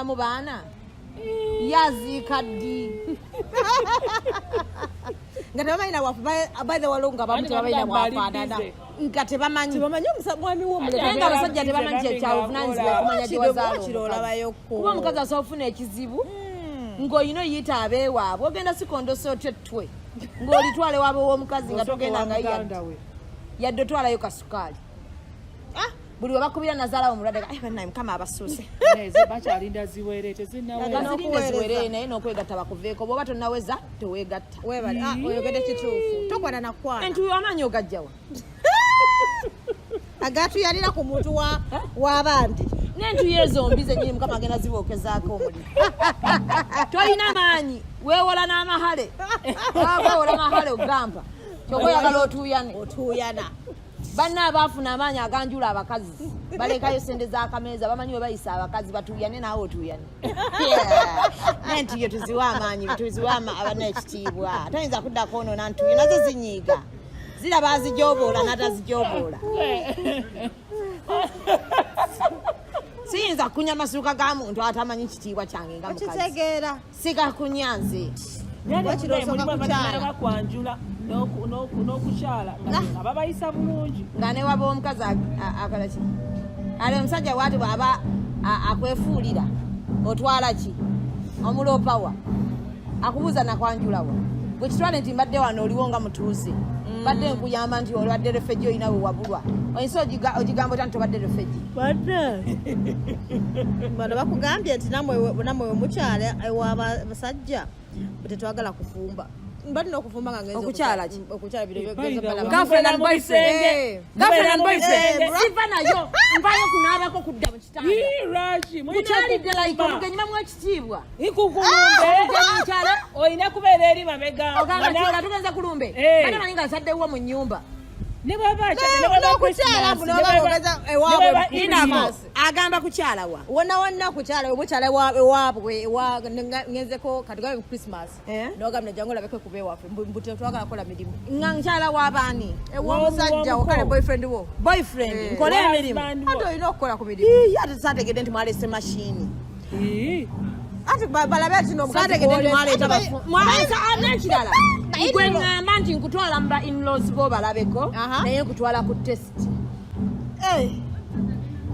Mu baana yaziika ddi? Nga tebamanyi nawafu, by the way, nga bamu tebamanyi nawafaanana. Nga tebamanyi. Tebamanyi mwami wo. Naye nga abasajja tebamanyi kyekyabuvunanyizibwa okumanya gyewazaala Wakiri omukazi. olabayokko. Kuba omukazi asobola okufuna ekizibu ng'olina oyiyita abeewaabwe, ogenda sikondosa otya ettwe ng'olitwala ewaabwe w'omukazi nga togenda nga muganda we. Yadde otwalayo kasukaali. Ah, buli we bakubira nazaalawo omulwadde, "Ai, bannaye, Mukama abasuuse." Bakyalinda ziwere, tezinawera. Bazirinde. N'okuweereza. Ziwere, naye n'okwegatta bakuveeko. Bw'oba tonnaweza, teweegatta. Webale. Ah, oyogedde kituufu, tokwana nakwana. Entuyo amaanyi ogajjawa? Agatuyalira ku muntu w'abandi. N'entuyo ezo mbi zennyini, Mukama agenda zibookezaako omuliro. Tolina maanyi, weewola n'amahale, weewola mahale ogampa kyoba oyagala otuuyane. Otuuyana. Banna abaafuna amaanyi aganjula abakazi balekayo sente z'akameeza, bamanyi we bayisa abakazi. Batuuyane, naawe otuuyane. Nentuyo tuziwe amaanyi, tuziwe abanna ekitiibwa. Toyinza kuddako onoona ntuyo, nazo zinyiiga, ziraba azijoboola n'atazijoboola. Siyinza kukunya masuuka ga muntu atamanyi kitiibwa kyange nga mukazi. Okitegeera. Sigakunya nze. Wakiri osooka Mulimu kukyala. abatalina kwanjula n'okukyala nga babayisa bulungi. Nga newaba omukazi akola ki? Ale omusajja bwati bwaba akwefuulira, otwala ki? Omuloopawa akubuuza nakwanjulawa? Bwe kitwale nti mbadde wano oliwo nga mutuuze, mbadde nkuyamba nti olwadde refugee, olina we wabulwa, oyinza ogigamba otya nti tobadde refugee? Badde bano bakugambye nti namwe mukyala ewabasajja tetwagala kufumba, mbalina okufumba nga ngenze. Okukyala ki? Okukyala bino. By the way, Girlfriend and mubeera mu boyfriend. bisenge. Girlfriend and Mubeera mu boyfriend. bisenge. Siva nayo, nvayo kunaabako kudda mu kitanda. Ii, lwaki? Mulina Kukyalidde like okufumba. omugenyi bamuwa ekitiibwa. Ikukulumbe. Omugenyi mukyala. Olina kubeera eri mabega. Ogamba ki nga tugenze kulumbe? Eh. Bane manyi nga nsaddewo mu nnyumba. Ne bw'aba akyali, ne bw'aba N'okukyala Christmas, mbu ne n'oba bw'aba- ogeza ewaabwe ne bw'aba mu Christmas. Agamba kukyala wa? Wonna wonna kukyala, omukyala ewaabwe ngenzeko katugambe mu Christmas. Eh? Nogamba jangu olabeko kuba ewaffe, mbu tetwagala kukola mirimu. Nga nkyala w'abaani? Ew'omusajja wo, kale boyfriend wo. Boyfriend. Eh. Nkole emirimu? Husband wo. Ate olina okukola ku mirimu. Ii, ate saategedde nti mwalese mashini. Ii. Ati balabe nti n'omukazi Saategedde nti gw'olese. mwaleeta Ate mwaleeta n'ekirala. Gwe ŋŋamba nti nkutwala mu ba inlaws bo balabeko, naye nkutwala ku test. Eh,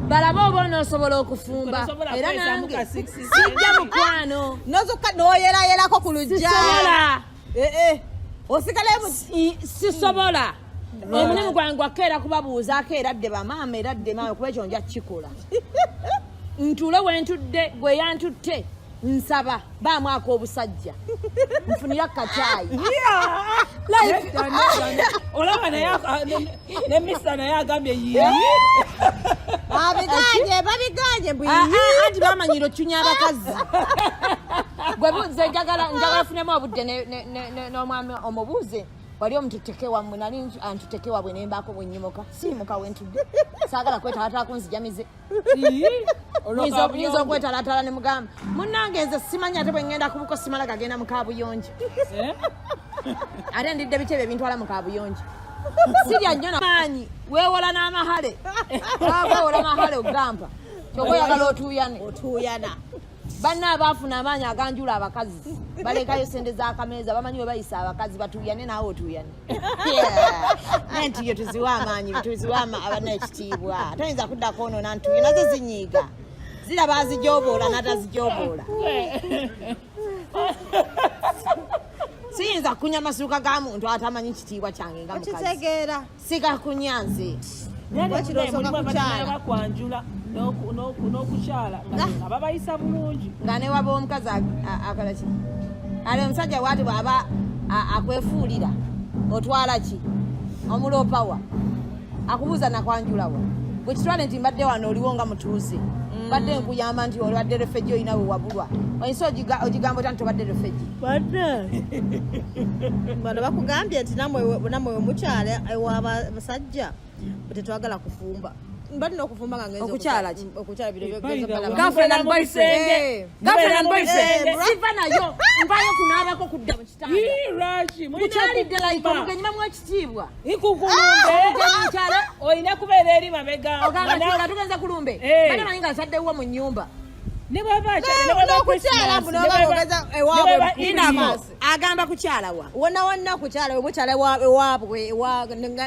balabe oba onoosobola okufumba. Tosobola Era kwesaamu nange ka six. sijja, mukwano. Nozuka n'oyerayerako ku lujja. Sisobola. Eh, eh. Osigale mu Sisobola. Omulimu gwange gwakeera kubabuuzaako, era dde bamaama, era dde maama, kuba ekyo nja kukikola. Ntuule wentudde, gwe yantutte, nsaba baamu ak'obusajja, nfunira kacaayi. Nedda, nedda, nedda. Olaba naye ne misa naye agambye yii. Babiganye, babiganye mbu. Ah, ah, anti bamanyira ocunya abakazi. Gwe buuze, njagala funemu obudde n'omwami omubuuze wali omututeke wammwe. Nali antuteke wabwe nembaako bwenyimuka, siimuka wentudde, saagala kwetalatala kunzijamize. Ii. Nyinza okwetalatala ne mugamba, "Munnange, nze simanyi." Ate bwe ŋŋenda kubuko simala gagenda mu kaabuyonjo. Eh? Ate ndidde biki ebyo ebintwala mu kaabuyonjo? Sirya nnyo maanyi, weewola n'amahale, weewola mahale ogampa kyoba oyagala otuuyane. Otuuyana. Banna abaafuna amaanyi aganjula abakazi balekayo sente z'akameeza, bamanyi we bayisa abakazi. Batuuyane, naawe otuuyane. Nentuyo tuziwe amaanyi, tuziwe abanna ekitiibwa. Toyinza kuddako onoona ntuyo, nazo zinyiiga, ziraba azijoboola n'atazijoboola. Siyinza kukunya masuuka ga muntu atamanyi kitiibwa kyange nga mukazi. Okitegeera. Sigakunya nze. Wakiri osooka Mulimu kukyala. abatalina kwanjula n'okukyala nga babayisa bulungi. Nga newaba omukazi akola ki? Ale omusajja bwati bwaba akwefuulira, otwala ki? Omuloopawa akubuuza nakwanjulawa? Bwe kitwale nti mbadde wano oliwo nga mutuuze, mbadde nkuyamba nti olwadde refugee, olina we wabulwa, oyinza ogigamba otya nti tobadde refugee? Badde bano bakugambye nti namwe mukyala ewabasajja tetwagala kufumba, mbalina okufumba nga ngenze. Okukyala ki? Okukyala bino. By the way, Girlfriend and mubeera mu boyfriend. bisenge. Girlfriend and Mubeera mu boyfriend. bisenge. Siva nayo, nvayo kunaabako kudda mu kitanda. Ii, lwaki? Mulina Kukyalidde like okufumba. omugenyi bamuwa ekitiibwa. Ikukulumbe. Omugenyi mukyala. Olina kubeera eri mabega. Ogamba ki nga tugenze kulumbe? Eh. Bane manyi nga nsaddewo mu nnyumba. Ne bwaba akyala, ne bwaba N'okukyala Christmas, mbu ne n'oba bwaba- ogeza ne ewaabwe bwaba ku Eid. Christmas. Agamba kukyala wa? Wonna wonna kukyala, omukyala ewaabwe,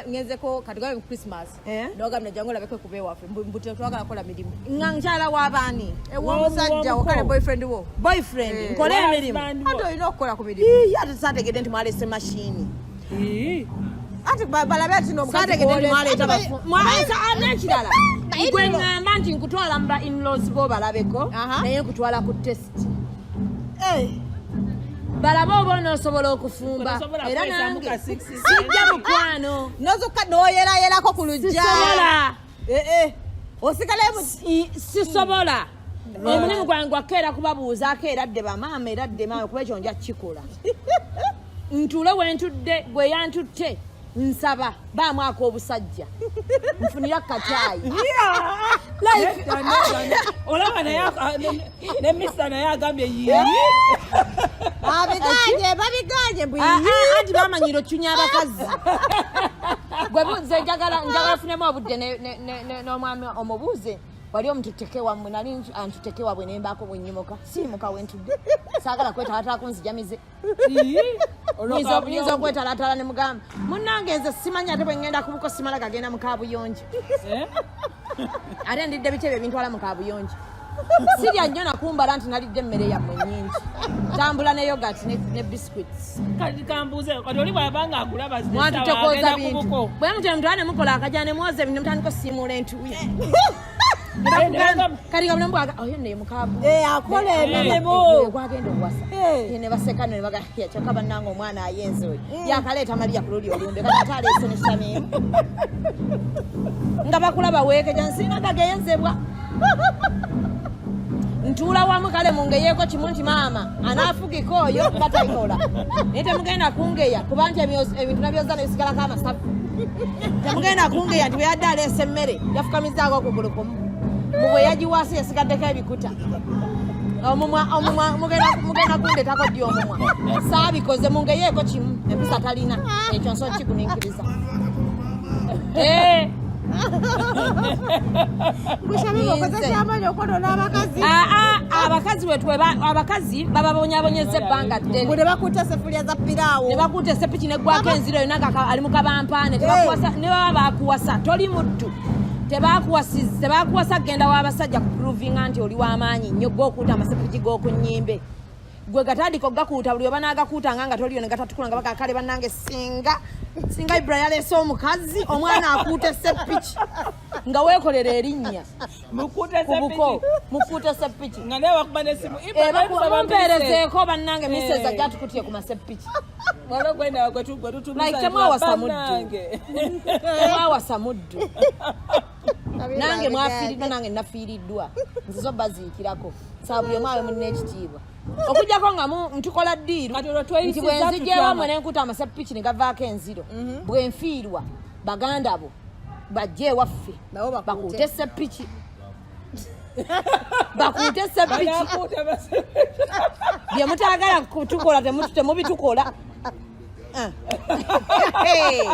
ngenzeko katugambe mu Christmas. Eh? Nogamba jangu olabeko kuba ewaffe, mbu tetwagala kukola mirimu. Nga nkyala w'abaani? Ew'omusajja wo, kale boyfriend wo. Boyfriend. Eh. Nkole emirimu. Husband Ate wo. olina okukola ku mirimu. Ii, ate saategedde nti mwalese mashini. Ii. Ati balabe ati no omukazi Saategedde nti gw'olese. mwaleeta Ate bafu. Mwaleeta n'ekirala. Ba- Gwe ŋŋamba nti nkutwala mu ba in-laws bo balabeko, Aha. naye nkutwala ku test. Eh. Balabe oba onoosobola okufumba. Tosobola Era kwesaamu nange ka six sijja mukwano. Nozuka n'oyerayerako ku lujja. Sisobola. Eh, eh. Osigalayo mu Sisobola. Omulimu gwange gwakeera kubabuuzaako era dde bamaama, era dde maama, kuba ekyo nja kukikola. Ntuule we ntudde, gwe yantutte nsaba baamu ak'obusajja nfunira kacaayi. Nedda, nedda, nedda. Olaba naye ne misa naye agambye yii. Babiganye, babiganye mbu Ah, ah, anti bamanyira ocunya abakazi. Gwe buuze, njagala funemu obudde n'omwami omubuuze wali omututeke wammwe, nali antuteke wabwe nembaako bwenyimuka siimuka wentudde, saagala kwetalatala kunzijamize. Ii. Nyinza okwetalatala ne mugamba munnange nze simanyi, ate bwe ŋŋenda kubuko simala gagenda mu kaabuyonjo. Eh? Ate ndidde biki ebyo ebintwala mu kaabuyonjo? Sirya nnyo nakumbala nti nalidde emmere yammwe nnyingi, tambula ne yogurt ne biscuits. Kati kambuuze, kati oli bw'aba nga akulaba zino essaawa, Mwatutekoza agenda bintu kubuko. Bwe mutyo mutwala ne mukola akajja ne mwoza ebintu ne mutandika osiimuula entuuyo. Eh, ne bagamba- Kati nga buli bwaga oyo nno ye mukaabu. Eh, akola emirimu. Gwagenda owasa. Eh. Ne baseka ne baga ya kyokka bannange omwana ayenze oyo yakaleeta Mariya ku luli olumbe, kati ate aleese ne Shamimu nga bakulaba weekeja nsinga gageyenzebwa ntuula wamu. Kale mungeyeeko kimu nti maama anaafugika oyo nga talikola, naye temugenda kungeya kuba nti ebintu nabyoza nebisigalako amasavu. Temugenda kungeya nti bwe yadde aleese emmere yafukamizaako okugulu kumu, mu bwe yagiwaase yasigaddeko ebikuta. Omumwa mugenda kundetako ddi omumwa? Saabikoze. Mungeyeeko kimu, empisa talina, ekyo nsobola kigumiikiriza. Eh. Gushabiba okoze kyamaanyi okwonona abakazi. Aa, abakazi wetweba abakazi bababonyabonyeza ebbanga ddene. Mbu ne bakuta sefuliya za piraawo. Ne bakuta esepiki neggwako enziro yonna nga ali mu kabampaane. Tebakuwasa, ne baba bakuwasa toli muddu. Tebakuwasa kugenda w'abasajja kuprovinga nti oli w'amaanyi nnyo. Gwe okuuta amasepiki g'oku nnyimbe, gwe gatandika ogakuuta buli webanaagakuutanga nga toliyo ne gatatukula nga baga kale bannange singa Ibra yaleese omukazi omwana akuuta esepiki nga weekolera erinnya. Mukuute Kubuko sepiki. Mukuute sepiki. Nga naye wakuba n'essimu. Ibra, tusaba Mumpeerezeeko bannange misezi Eh. ajja atukutye ku masepiki. Waliwo gwenda gwe tutumiza Like, temwawasa muddu. bannange. Temwawasa muddu. Nange mwafiiriddwa, nange nafiiriddwa, nzizo baziikirako saa buli omu awe munna ekitiibwa, okujjako nga ntukola ddiiru Kati olwo nti tweyisizza bwe nzija tutya ewamwe nenkuta amasepiki ne gavaako enziro, bwe nfiirwa baganda bo bajje ewaffe Nabo bakuute. bakuute sepiki, bakuute sepiki. Banakuuta Bye mutaagala kutukola temubitukola. Ah. Hey.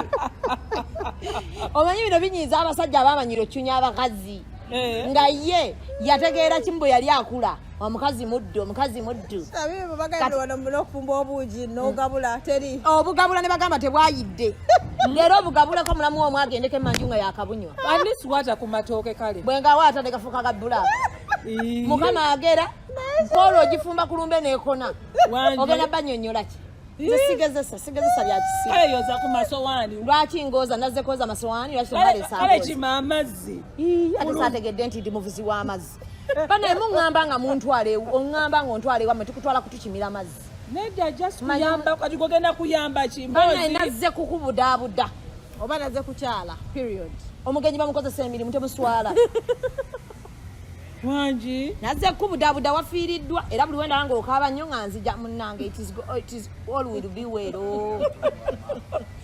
Omanyi bino binyiiza abasajja abamanyira ocunya abakazi. Eh. Nga ye yategeera kimu bwe yali akula, omukazi muddu, omukazi muddu. Shabiba bagambye wano mulina okufumba obuugi n'ogabula teri. Obugabula ne bagamba tebwayidde, leero obugabuleko mulamu wo omwagendeko emanju nga yakabunywa. At least waata ku matooke kale. Bwe nga waata negafuuka ga bbulaaka. Ii. Mukama agera koolwo ogifumba ku lumbe neekona. Wangi. Ogenda banyonyola ki? Nze sigezesa bya kisiru. Kale yoza ku masowaani. Lwaki ngooza? Nazze kwoza masowaani? Lwaki Kale tomaleesa? kima amazzi. Ate saategedde nti ndi muvuzi w'amazzi. Banaye muŋŋamba nga muntwala ewu, oŋŋamba nga ontwala ewammwe tukutwala kutukimira mazzi. Nedda, just kuyamba. Kati gogenda kuyamba ki? Banaye Mboozi. nazze kukubudaabuda. Oba naze kukyala period. Omugenyi bamukozesa emirimu, temuswala. Wangi. Nazze kukubudaabuda, wafiiriddwa, era buli wendaba nga okaaba nnyo nga nzija munnange. It is all will be well,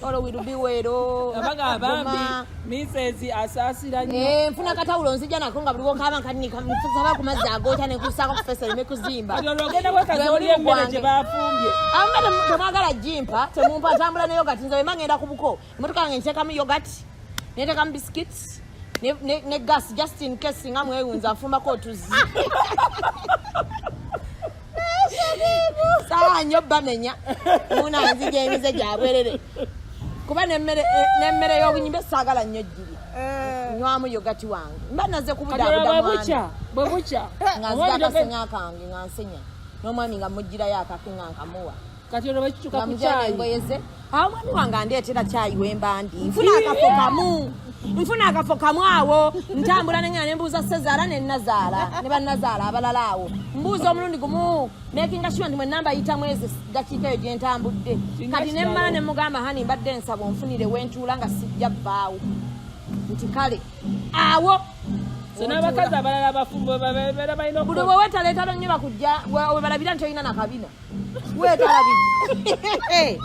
all will be well. Abaga bambi Guma. misezi asaasira nnyo. Eh, nfuna katawulo nzija nako nga buli wokaaba nkanika nsaba ku mazzi agookya nenkusaako ku face ereme kuzimba. Kati olwo ogenda kwekaza Gwe oli mulimu emmere gwange. gye bafumbye. Anga temwagala jimpa, temumpa, ntambula ne yogurt. Nze wema ngenda ku buko, emotoka yange nteekamu yogurt, neteekamu biscuits. Ne gas just in case nga mwewunza nfumbako otuzzi. Sawa nnyo bamenya muna nzija emize gyabwerere kuba nemmere y'obunyimbe saagala nnyo giri Eh. nywamu yogati wange mba naze Kati kubudaabuda olwo bwe mwami bukya bwe bukya nga nzija akasenya kange nga nsenya n'omwami nga mugirayo akake nga nkamuwa Kati olwo bwekikyuka nga ku mugirayo kyayi engoye ze awo omwami wange andeetera kyayi wembandi nfuna akafo kamu, nfuna akafo kamu awo ntambula nengenda nembuuza sezaala nenazaala ne bannazaala abalala awo mbuuza omulundi gumu making sure nti mwenamba yitamu ezo dakiika eyo gyentambudde. Singa Kati kiralo. nemmala ne mugamba, "Honey, mbadde nsaba onfunire wentuula nga sijja bbaawo," nti kale awo. So n'abakazi abalala abafumbo babeera balina Buli bwe weetaleetala nnyo bakujja we balabira nti olina nakabina weetalabira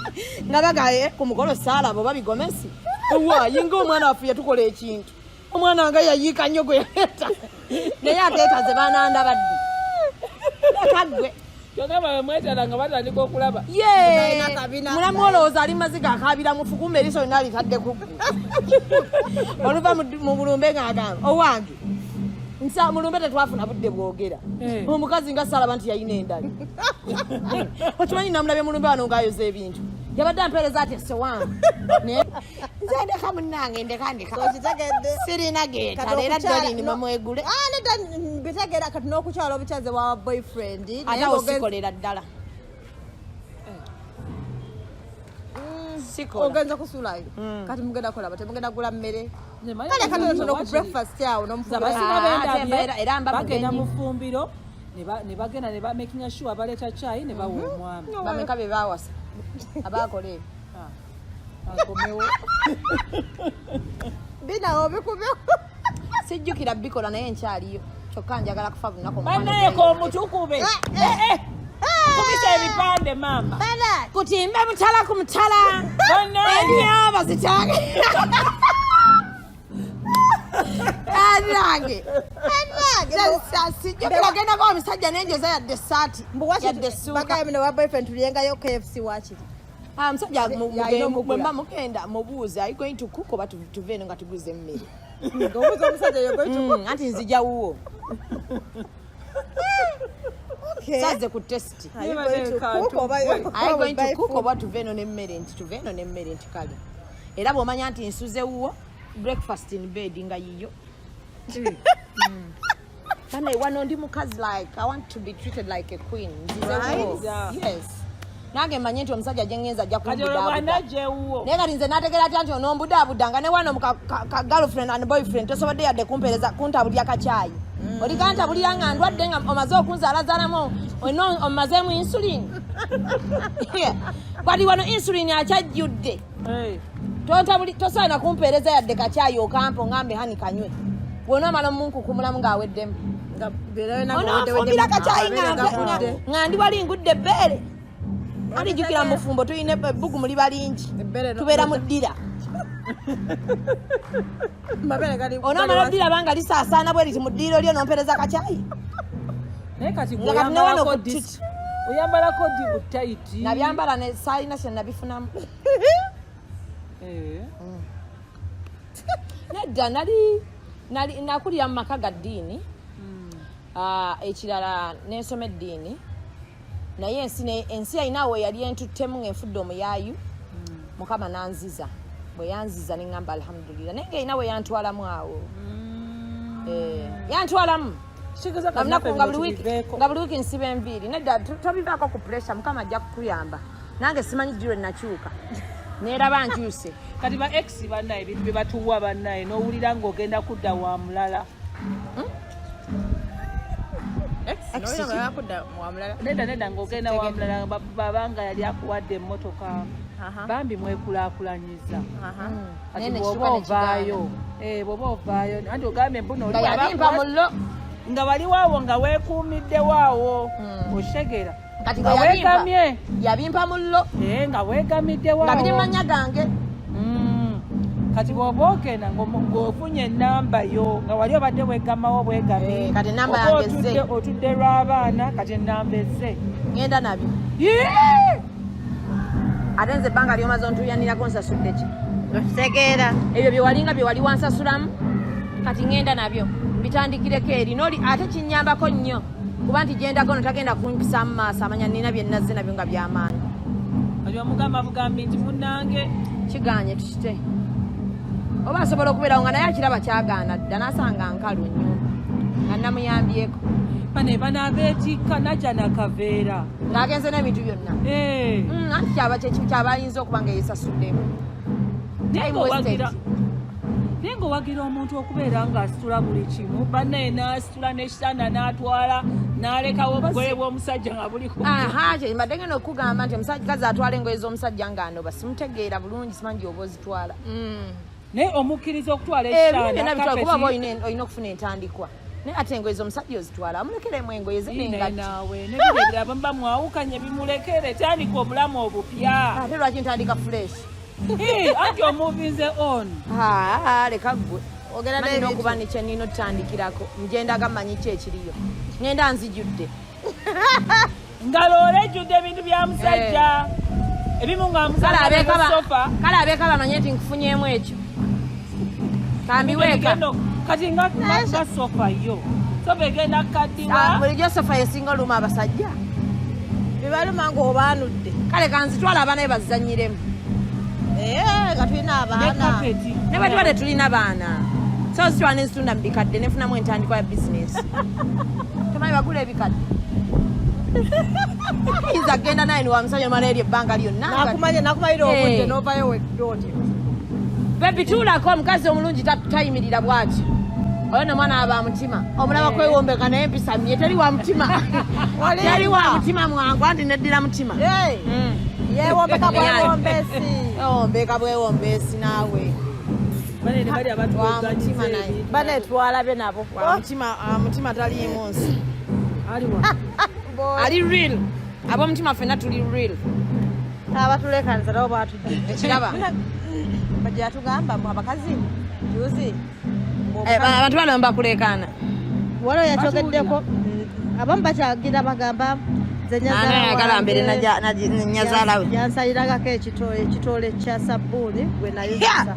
nga bagaye ku mukolo saalaba oba bigomesi waayi nga omwana waffe yatukola ekintu, omwana nga yayiika nnyo gwe yaleeta, naye ateetaze banandaba ddi? Leka ggwe. Kyokka bwe mwetala nga batandika okulaba. Ye Talina kabina. Mulamu olowooza ali maziga akaabira mufu, kumbe eriiso lyonna litadde ku ggwe. Oluva mu bulumbe ng'agamba owange nsa mulumbe tetwafuna budde bwogera. Eh. Omukazi nga saalaba nti yalina endala, okimanyi namulabye mulumbe wano ng'ayoza ebintu, yabadde ampeereza ati esowaani. Naye nze ndeka munnange, ndeka ndeka. Okitegedde? Sirina geeta Kati leera. okukyala- Dolini mwemwegule. Ah, nedda, mbitegeera. Kati n'okukyala obukyaze bwa boyfriend naye Ate awo sikolera ddala, sikola. Ogenza kusulayo, kati mugenda kulaba temugenda gula mmere, kale katonotono ku breakfast awo n'omufumbira. Abasinga Ah, ate bendabye era mba bagenda mugenyi. mu ffumbiro ne bagenda ne bamakinga sure baleeta kyayi ne bawa omwami. Bameka be bawasa abakola ebyo? Ah, akomewo. Binawo bikubewo. Sijjukira bikola naye nkyaliyo, kyokka njagala kufa bunaku omukwano Bannaye gwange. komutukube kubisa ebipande maama. Kutimbe mutala ku mutala. Bannaye. Enyoba zitange anange sijjukira gendako omusajja nenjoza yadde essaati yadde essuuka. Bagaye mino wa boyfriend tulyengayo KFC wakiri. Ah, omusajja Yalina omugula. bwemba mugenda mubuuze, "Are you going to cook oba tuve eno nga tuguze emmere?" Ng'obuuza omusajja, you're going to Anti nzija wuwo. Okay. Saze ku test. Are you going to cook oba Are you going buy to cook food? oba tuve eno n'emmere? Nti tuve eno n'emmere, nti kale. Era bw'omanya nti nsuze wuwo, breakfast in bed nga yiyo. Bane wano ndi mukazi, like I want to be treated like a queen. Nzize Right? wuwo. Yeah. Yes, nange manye nti omusajja gye ngenza ajja Kati olwo kumbudaabuda. bw'anajja ewuwo Naye kati nze nategeera atya nti onombudaabuda nga ne wano mu ka girlfriend and boyfriend tosobodde yadde kumpeereza kuntabulira kacyayi? Oli kantabulira nga ndwadde, nga omaze okunzaalazaalamu omazeemu insulin. Kati wano insulin akyajjudde. Eh, Tosaana kumpeereza yadde kacyayi okampa ongambe, "Honey, kanywe." Bw'onoomala omunkukumulamu ng'aweddemu. Nga beera yona ng'owedde- Ononfumbira kacyayi amabeere gavudde. nga ndi wali ngudde ebbeere. Anti jjukira mu bufumbo tulina ebbugumu liba lingi. Ebbeere Tubeera mu ddira. Amabeere Onoomala gali oddira banga lisaasaana bwe riti mu ddiiro lyo nompereza kacyayi. Naye kati Nga kati ne wano oyambalako ku oyambalako di butayiti? Nabyambala ne saalina kye nabifunamu. Eh. Nedda, nali nakulira mu maka ga ddiini. Ah, ekirala nensoma eddiini, naye ensi yalina we yali entuttemu ng'enfudde omuyaayu. Mukama nanziza, bwe yanziza neŋŋamba alhamdulillah, naye ng'erina we yantwalamu awo. Eh, yantwalamu. Kitegeeza Nga kati naffe nga buli bino wiiki tubiveeko. Nga buli wiiki nsiba enviiri. Nedda, tobivaako ku pressure, Mukama ajja kukuyamba. Nange simanyi ddi lwe nakyuka neeraba nkyuse. Kati ba ex bannaye ebintu bye batuwa bannaye n'owulira ng'ogenda kudda wa mulala. N'owulira nga yakudda wa mulala. Nedda nedda, ng'ogenda wa mulala babanga yali akuwadde emmotoka. Aha. Bambi mwekulaakulanyiza. Aha. Kati Naye bw'oba nekituuka nekigaana. ovaayo, eh, bw'oba ovaayo anti ogambye mbuno oli Nga bw'aba yabimpa mullo. Nga wali waawo nga weekuumiddewo awo oshegera Kati nga nga yabimpa weegamye. Yabimpa mullo. Eh, nga weegamiddewo Nga biri awo. manya gange. Kati bw'oba ogenda ng'ofunye enamba yo nga wali obadde weegamawo bwegami. Eh, kati enamba Oba yange ezze. Otudde lw'abaana, kati enamba ezze. Ngenda nabyo. Yee! Ate nze ebbanga lyomaze ontuuyanirako nsasudde ki? Okitegeera? Ebyo byewalinga bye wali wansasulamu. Kati ŋŋenda nabyo mbitandikireko eri noli, ate kinnyambako nnyo kuba nti gyendaga ono tagenda kumpisaamu maaso, amanya nina bye nazze nabyo nga byamaanyi. Kati omugamba bugambi nti munnange Kiganye tukite, oba asobola okubeerawo nga naye akiraba kyagaana dda, n'asanga nkalu ennyumba nga namuyambyeko. Bane bano abeetikka najja nakaveera. Ng'agenze n'ebintu byonna. Eh. Anti kyaba kyaba ayinza okuba nga yeesasuddemu. Naye Time wasted. Naye ng'owagira omuntu okubeera ng'asitula buli kimu, bannaye n'asitula n'ekitanda n'atwala n'alekawo obugoye bw'omusajja nga buli ku Aha, kye mbadde ngenda okugamba nti omusajja kazi atwala engoye z'omusajja ng'anoba, simutegeera bulungi, simanyi gy'oba ozitwala. Naye omukkiriza okutwala Ebyo byonna ekitanda, bitwala kuba oba kapeti? olina okufuna entandikwa, naye ate engoye z'omusajja ozitwala, amulekeremu engoye ze Naye n'engatto. naawe nebirala bwe muba mwawukanye bimulekere, tandika obulamu obupya. Ate lwaki ntandika fresh? Eh, anti omuvinze on. Aa, leka ggwe. Ogenda Manyi n'ebintu. n'okuba ne kye nnina otutandikirako, njendaga mmanyi ki ekiriyo, ŋŋenda nzijudde. Ngalo olejjudde ebintu bya musajja ebimu nga Kale musajja sofa. Kale abeeka bamanye nti nkufunyeemu ekyo, kambiweeka. Kati nga sofa yo, sofa egenda kukaddiwa. Ah, bulijjo sofa yesinga oluma abasajja. Bibaluma ng'obaanudde. Kale kanzitwala abaana be bazanyiremu. Eh, nga tulina Ne abaana. kapeti. Ne bwe tuba tetulina baana, so zitwala nenzitunda mu bikadde nefunamu entandikwa ya bizinesi. Tomanyi bagula ebikadde, yinza kugenda naye niwa musajja omala eryo ebbanga lyonna. Nakumanya nakumalira obudde Eh. n'ovayo wedde otyo. Bebi, tuulako. Omukazi omulungi tayimirira bw'ati. Oyo nomwana aba mutima, omulaba kwewombeka, naye empisa mye, teri wa mutima, teri wa mutima mwangu, anti neddira mutima. Hey, yeewombeka bwewombesi. Yewombeka bwewombesi naawe. Banene bali Wa mutima abatuganyiza naye. ebintu. Bane twalabye nabo. Wa mutima, wa mutima taliimu nsi. Aliwa? Ali real, ab'omutima ffenna tuli real. Abatulekanisa nabo batujja. Ekiraba. Bajja tugamba mu abakazi juzi. Eh, abantu bano bakuleekaana. Waliwo yakyogeddeko, abamu bakyagira bagamba nze Ani ayagala mbeere nyazaala we? Yansaliragako ekitole kya sabbuuni gwe nayuzisa.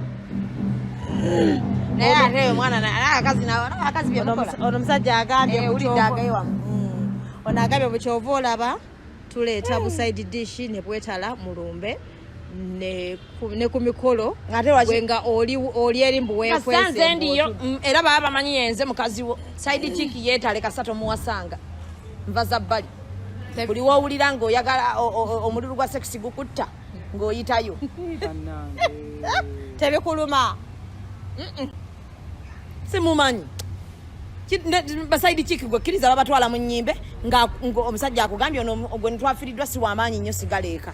Naye ate oyo mwana akazi akazi byemukola. Ono omusajja agambye Eh, wulidde agayewamu. Ono agambye bukyova olaba tuleeta bu side dish ne bwetala mulumbe ne ku mikolo. Ate lwaki- Gwe nga oli eri mbu weekwese. Kasanze ndiyo, era baba bamanyi yenze mukazi wo. Side chick yeetale, kasata omuwasanga nva za bbali. Buli woowulira ng'oyagala omululu gwa sex gukutta ng'oyitayo. Bannange. Tebikuluma. Simumanyi. Ba side chick gwe kkiriza babatwala mu nnyimbe nga omusajja akugambye ono gwe ntwafiriddwa si wamaanyi nnyo, sigala eka.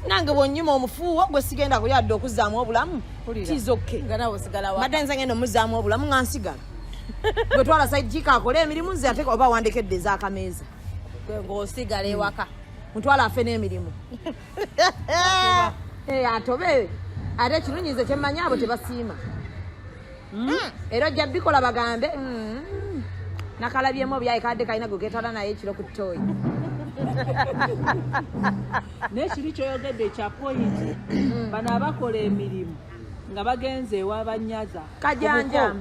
Nange bw'onyuma omufuuwo gwe sigenda kulya dde okuzzaamu obulamu. Mpulira. Tizokke. Nga nawe osigala wa Mbadde nze ngenda omuzzaamu obulamu nga nsigala. Gwe twala side chick akole emirimu, nze ate oba wandekedde ez'akameeza. Gwe ng'osigala ewaka. Mutwala afe n'emirimu. Eh, atobe. Ate ekirungi nze kyemmanyi, abo tebasiima. Era ojja bikola bagambe, nakalabyemu obyayi kadde kalina gwe ketala naye ekiro ku ttooyi." Naye kiri kyoyogedde ekya point, bano abakola emirimu nga bagenze ewabanyaza Kajanja.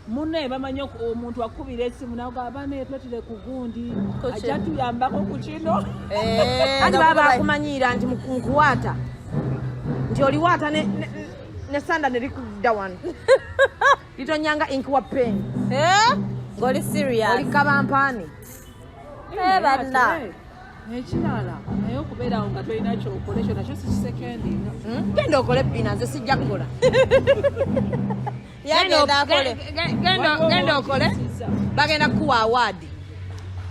Munne bamanyi omuntu akubira esimu naga bane twetire ku gundi ajja tuyambako ku kino. Anti baba bakumanyiira nti nkuwaata nti oliwaata ne sanda ne likudda wano litonyanga ink wa pen. Ng'oli serious. Oli kabampaani. Eh, banna. Ekirala naye okubeerawo nga tolina kyokola, ekyo nakyo sikisekendinga. Genda okole ebbina, nze sijja kukola. Yagenda akole. Genda okole, bagenda kukuwa award.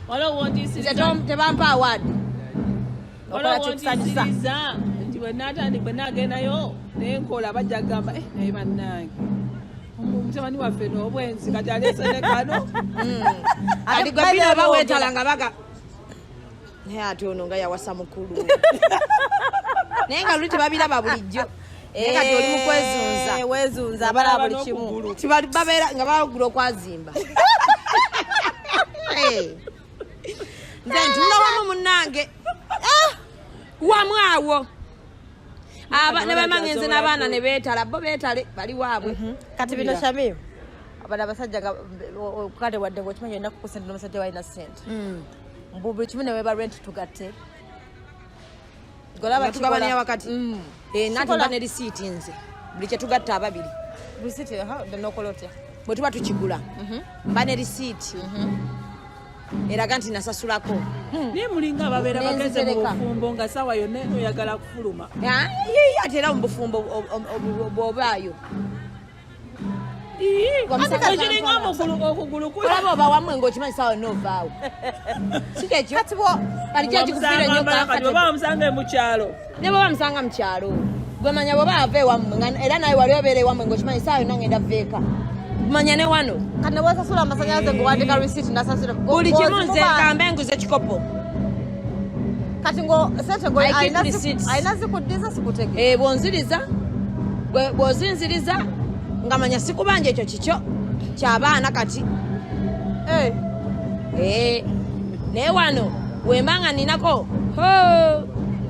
Waliwo Nze wontiisiriza. tebampa award. Waliwo Okola kikusanyusa. wontiisiriza nti bwe natandika, bwe nagendayo naye nkola, bajja kugamba, "Eh, naye bannange mutabani waffe n'obwenzi kati aleese ne kano." Kati gwe bina oba weetala nga baga, naye ate ono nga yawasa mukulu, naye nga luli tebabiraba bulijjo, naye kati oli mu kwezunza. Eh, weezunza, abalaba buli kimu. N'okugulu. Babeera nga bagula okwazimba. Eh. Nze ntunula wamu munnange. Ah! Wamu awo ne bama ngenze n'abaana ne beetala, bo beetale bali waabwe. Kati bino Shamim. Bano abasajja kale wadde ngaokimanyi olina kukusente n'omusajja walina sente, mbu buli kimu neweba rent tugatte. Golaba Nga tugabanira wakati. Mm. Eh, nanti Sikola. mba ne risiiti nze buli kyetugatta ababiri. Risiti nokola otya? Bwe tuba tukigula mba ne risiiti eraga nti nasasulako. Naye mulinga ababeera bagenze mu Nenzitereka. bufumbo nga saawa yonna oyagala kufuluma. Ah, ye, ate era mu bufumbo bw'obaayo Wamusanga Ekiringa okugulu olaba oba wammwe ng'okimanyi saawa yonna ovaawo, si kyekyo? Kati bwo Kati ki ekikufiira ennyo? Kati oba wamusanga mu kyalo. Ne bw'oba musanga mu kyalo, gwemanya bw'oba ava ewammwe era nawe wali obeera ewammwe ng'okimanyi saawa yonna ngenda veeka, manya ne wano. Kati newasasula amasanyalaze ngewandika risiti nasasula Buli kimu nze nkambe nguze ekikopo. Kati ngo sente ngo I keep alina receipts. Alina zikuddiza sikutege. Eh, bw'onziriza bw'ozinziriza nga manya sikubanja, ekyo kikyo kyabaana kati. Eh, Eh, naye wano wemba nga ninako ho.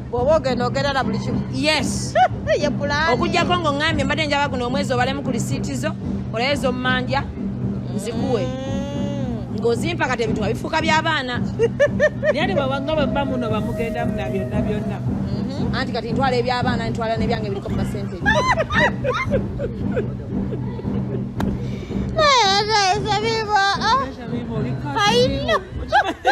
Bw'oba ogenda ogenda na buli kimu. Yes. Ye pulaani. Okugjako ng'oŋŋambye mbadde njaba guno omwezi obalemu ku risiiti zo olaye z'ommanja nzikuwe ng'ozimpa, kati ebintu nga bifuuka by'abaana. Naye ate bwabanga bwebba muno bamugendamu na byonna byonna. Anti kati ntwala eby'abaana, ntwala n'ebyange ebiriko percentage.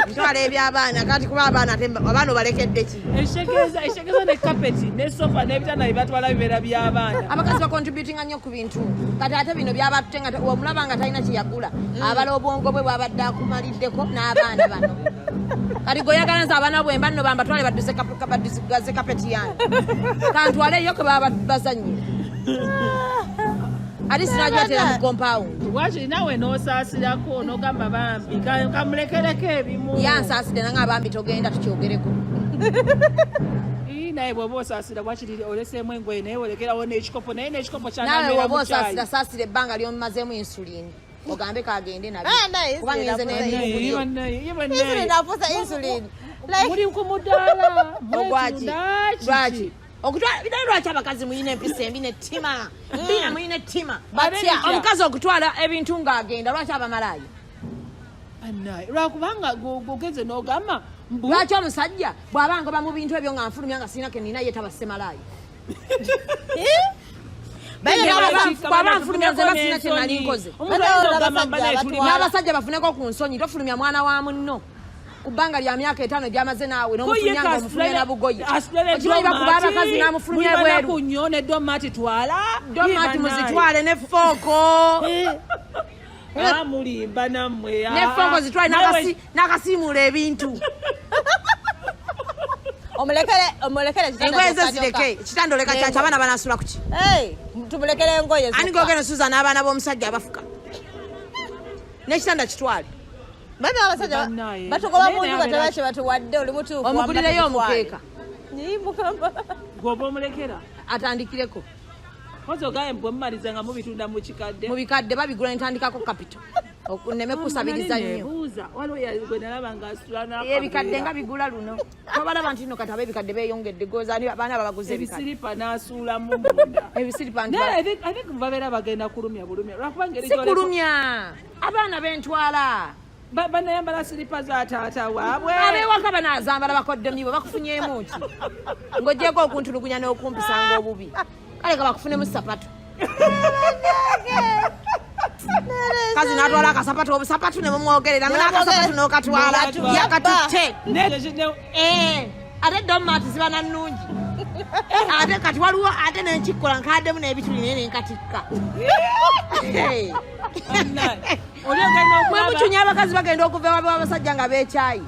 Ntwala eby'abaana kati kuba abaana ate abaana obalekedde ki? Ekitegeeza ne kapeti ne sofa n'ebitanda bye batwala bibeera by'abaana. Abakazi bacontributinga nnyo ku bintu kati ate bino byabatutte nga omulaba nga talina kyeyagula, abala obwongo bwe bwabadde akumaliddeko n'abaana bano. Kati gweoyagala nze abaana bwemba nno bambatwale badduze kapeti yange kantwaleyo ke baba bazanyira ate sinagyoatera mu compound. Wakiri naawe n'osaasirako n'ogamba bambi kamulekereko ebimu. Yansaasidde nange abambi togenda tukyogereko. Ii, naye bw'oba osaasira wakiri oleseemu engoye naye olekerawo n'ekikopo naye n'ekikopo Naawe kyanamera woba mu kyayi. osaasira saasira ebbanga lyomumazeemu insulin ogambe kagende nabyo. Ah, naye Kuba insulin ngenze afuuse. n'emirimu. Ye bannaye. Insulin afuuse insulin like Muli ku mudaala. Ogwaki? Mwetunda kiki? Lwaki okutwala bidali? Lwaki abakazi muyina empisa embi nettima bina muyina ettima? Batya. Omukazi okutwala ebintu ng'agenda, lwaki abamalaayo? Bannaye, lwakubanga gwogenze n'ogamba mbu Lwaki omusajja bw'aba ngoba mu bintu ebyo nga nfulumya nga sirina kenina ye taba semalaayo? Baye Bw'aba nfulumya nze mba sirina kye nali nkoze. Omuntu ayinza okugamba N'abasajja mba naye tuli abatwala. N'abasajja bafuneko ku nsonyi. Tofulumya mwana wa munno ku bbanga lya myaka 5 gyamaze naawe n'omufulumya nga omufulumya na bugoye. Okimanyi bakuba abakazi n'amufulumya ebweru. Nnyo ne domati twala. Domati muzitwale ne fooko. Mulimba nammwe. Ne fooko zitwale n'akasiimuula ebintu. Omulekere omulekere ekitanda Engoye ze kyokka zireke. kyokka. Ekitanda oleka kyaki? Abaana banasula kuki? Hey, tumulekere engoye Ani zokka. gogenda osuza n'abaana b'omusajja abafuka n'ekitanda kitwale? Bano abasajja Bannaye. batugoba Naye mu naye nju nga abeera- tebaki batuwadde oli mutuufu. Omugulireyo omukeeka. Mukama. Gwoba omulekera. Atandikireko. Kozi ogaye bwe mumaliza nga mubitunda mu kikadde. Mu bikadde babigula ntandikako kapito nneme kusabiriza nnyo. Nebuuza waliwo gwe nalaba nga asula n'akaveera. Ebikadde nga bigula luno, tobalaba nti no kati ab'ebikadde beeyongedde goza ani abaana babaguza ebikadde. Ebisiripa n'asuulamu munda. Ebisiripa nti Naye I think babeera bagenda kulumya bulumya lwakuba ngeri si gy'oleka- kulumya abaana bentwala. Banayambala siripa za taata waabwe. Abewaka banazambala bakoddomi bwe bakufunyeemu ki ng'ogyeko okuntulugunya n'okumpisanga obubi? Kale ka bakufunemu sapatu. Kazi n'atwala akasapatu obusapatu ne mumwogerera n'akasapatu n'okatwala yakatutte. Eh, ate domaati ziba na nnungi ate kati waliwo ate nenkikola nkaddemu n'ebituli naye nenkatikka. Oli ogenda Mwe okulaba mucunya abakazi bagenda okuva ewabe w'abasajja nga beekyayi.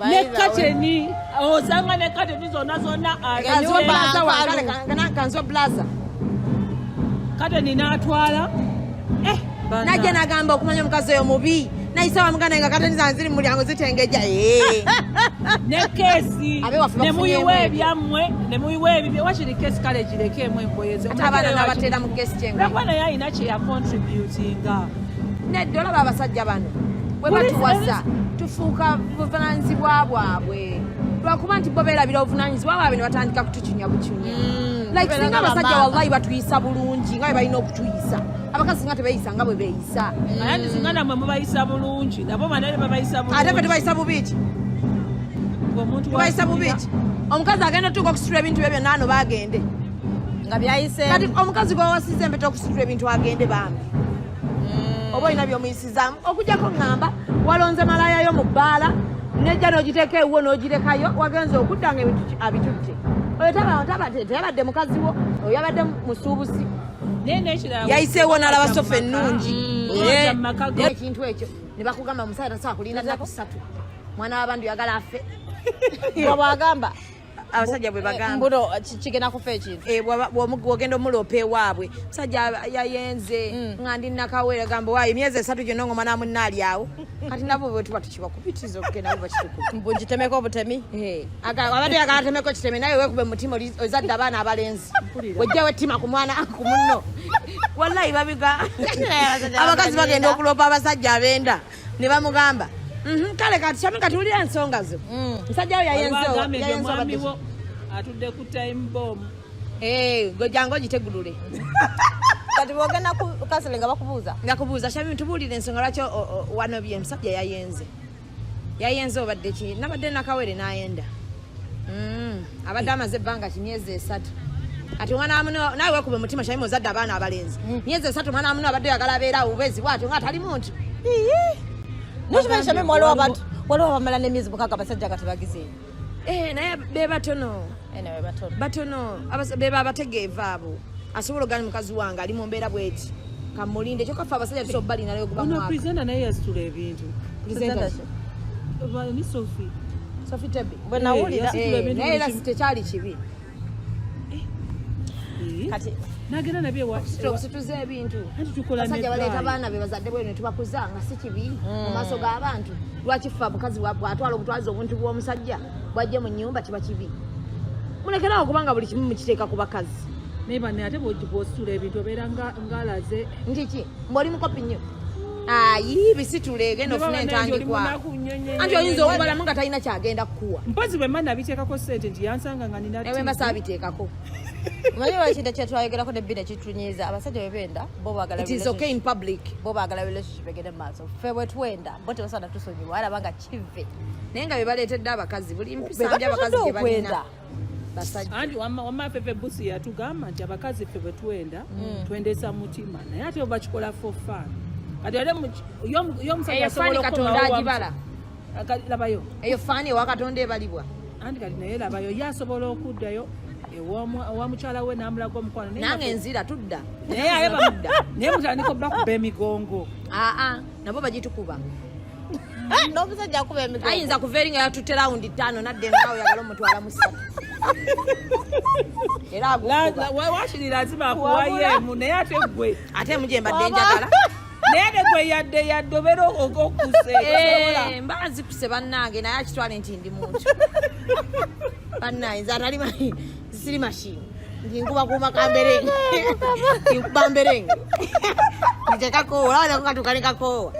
Ne kateni osanga ne kateni zonna zonna. Kanziwe Ennyumba blaza nkalu. wange, kanziwe blaza. Kateni n'atwala. Eh, bana. Najja nagamba okumanya omukazi oyo mubi nayisa wamuganda nga kateni zange ziri mu mulyango zitengejja. Eh. Ne keesi Abewaffe ne bafunyeemu muyiwa ebyo. Ebyammwe ne muyiwa ebibye wakiri keesi kale girekeemu engoye ze. Ate abaana n'abateera mu keesi kyengoye. Lwakuba naye alina kye yacontributinga. Nedda olaba abasajja bano bwe batuwasa tufuuka buvunanyizibwa bwabwe lwakuba nti bo beerabira obuvunanyizibwa bwabwe ne batandika kutucunya bucunya. Like tubeera singa nga abasajja bamaama. wallahi batuyisa bulungi nga bwe balina okutuyisa. Abakazi singa tebeeyisa nga bwe beeyisa. Ate singa namwe mubayisa bulungi, nabo banene babayisa bulungi. Ate ffe tubayisa bubi ki? Omuntu Tubayisa bubi ki? Omukazi agenda otuuka okusitula ebintu bye byonna ano bagende. Nga byayise. Kati omukazi gwewasiza empeta okusitula ebintu agende bambi. Oba olina byomuyisizaamu okujjako ŋŋamba walonze malaayayo mu bbaala nejja n'ogiteeka ewuwo n'ogirekayo, wagenza okudda nga ebintu abitutte. Oyo teyabadde mukazi wo, oyo yabadde musuubuzi. Naye n'ekirala, Yayiseewo n'alaba sofa ennungi. Bw'ojja mu maka go- Ekintu ekyo ne bakugamba omusajja tasobola kulinda nnaku 3, mwana w'abandi oyagala afe. Nga bw'agamba. Abasajja bwe bagamba. Mbuno kigenda kufa ekintu. Eh, bw'ogenda omuloopa ewaabwe, musajja yayenze nga ndi nakawere, gamba waayo emyezi 3 gyonna nga omwana munne ali awo. Kati nabo bwe tuba tukibakubitiza okugenda nabo bakitukuba. Mbu ngitemeko obutemi. Eh, abadde yagala atemeko kiteme, naye weekube mu mutima ozadde abaana abalenzi, wejjawo ettima ku mwana ku munno. Wallahi babiga abakazi bagenda okuloopa abasajja abenda ne bamugamba, kale kati Shami, kati wulira ensonga zo, musajja we yayenze Wagambye nti yayenze omwami obadde wo atudde ku time bomb. Eh, gwe jangu ogitegulule. Kati bw'ogenda ku counseling nga bakubuuza. Nga kubuuza, Shami, tubuulire ensonga lwaki wanobye omusajja yayenze. Yayenze obadde ki? Nabadde nakawere n'ayenda. Abadde amaze ebbanga ki? Myezi 3. Kati omwana wa muno naawe wekube mutima, Shami, ozadde abaana abalenzi. Myezi 3 omwana wa muno abadde oyagala abeere awo bubeezi bw'atyo nga atali muntu. Nokimanyi Shami, waliwo abantu, waliwo abamala n'emyezi 6 abasajja nga tebagizeeyo. Eh, naye be batono. Anyway, batono. Batono. Beba abategeevu abo. Asobola ogamba mukazi wange ali mu mbeera bw'eti, kamulinde. Kyokka ffe abasajja tusobola balina naye oguba Ono mwaka. presenter naye yasitula ebintu. Presenter ki? Ni Sophie. Sophie Tebby. Bwe nawulira. Yasitula Eh, ebintu naye era buli kimu. tekyali kibi. Eh, Kati nagenda nabyo Okusituza ebintu. Anti tukola Abasajja baleeta n'eggaali. baana be bazadde bwe ne tubakuza nga si kibi mu maaso g'abantu. Lwaki ffe omukazi bw'atwala obutwazi obuntu bw'omusajja bw'ajje mu nnyumba kiba kibi? Mulekerawo kubanga buli kimu mukiteeka ku bakazi. Naye banne ate bw'ositula ebintu obeera ng'alaze. Nti ki? Mbw'oli mukopi nnyo. Ayi, bisitule, genda Ne ofune baba naye nti oli entandikwa. munaku nnyo nnyo Anti nnyo oyinza nnyo. okubalamu nga talina kyagenda kukuwa. Mpozi bwe mba nabiteekako ssente nti yansanga nga nina Naye bwe mba TV. saabiteekako. Omanyi lwaki ekintu kyetwayogerako ne bina kitunyiiza? Abasajja bwe benda bo baagala It is okay in public. Bo baagala relationship egende mu maaso. Ffe bwe twenda bo tebasobola tusonyiwa, alaba nga kive. Naye nga bye baleetedde abakazi buli Be mpisa mbi abakazi batutudde gye balina. okwenda. Basajja. Anti wamma ffeffe Busi yatugamba nti abakazi ffe bwe twenda twendesa mutima, naye ate bo bakikola for fun. Kati ate ye omusajja Eyo asobola fun okukomawo Katonda agibala. Labayo. Eyo fun ewa Katonda ebalibwa. Anti kati naye labayo, ye asobola okuddayo ewa mukyala we n'amulaga omukwano. Naye Nange nzira tudda. Naye aye naye mutandika bakuba emigongo. Aa, nabo bagitukuba. N'omusajja akuba emigongo. Ayinza kuva eri nga yatutte rawundi 5 nadda enaawe oyagala omutwala mu 3. Era agukuba. Wakiri lazima akuwayo emu, naye ate gwe Ate emu gye mbadde njagala. Naye ate gwe yadde obeera okuse. Eh, mba nzikuse bannange, naye akitwale nti ndi muntu. Bannange, nze atali siri machine. Nti nkuba kuuma kamberenge. Nti nkuba mberenge. Nti tekakoowa, olaba nako katuuka ne kakoowa.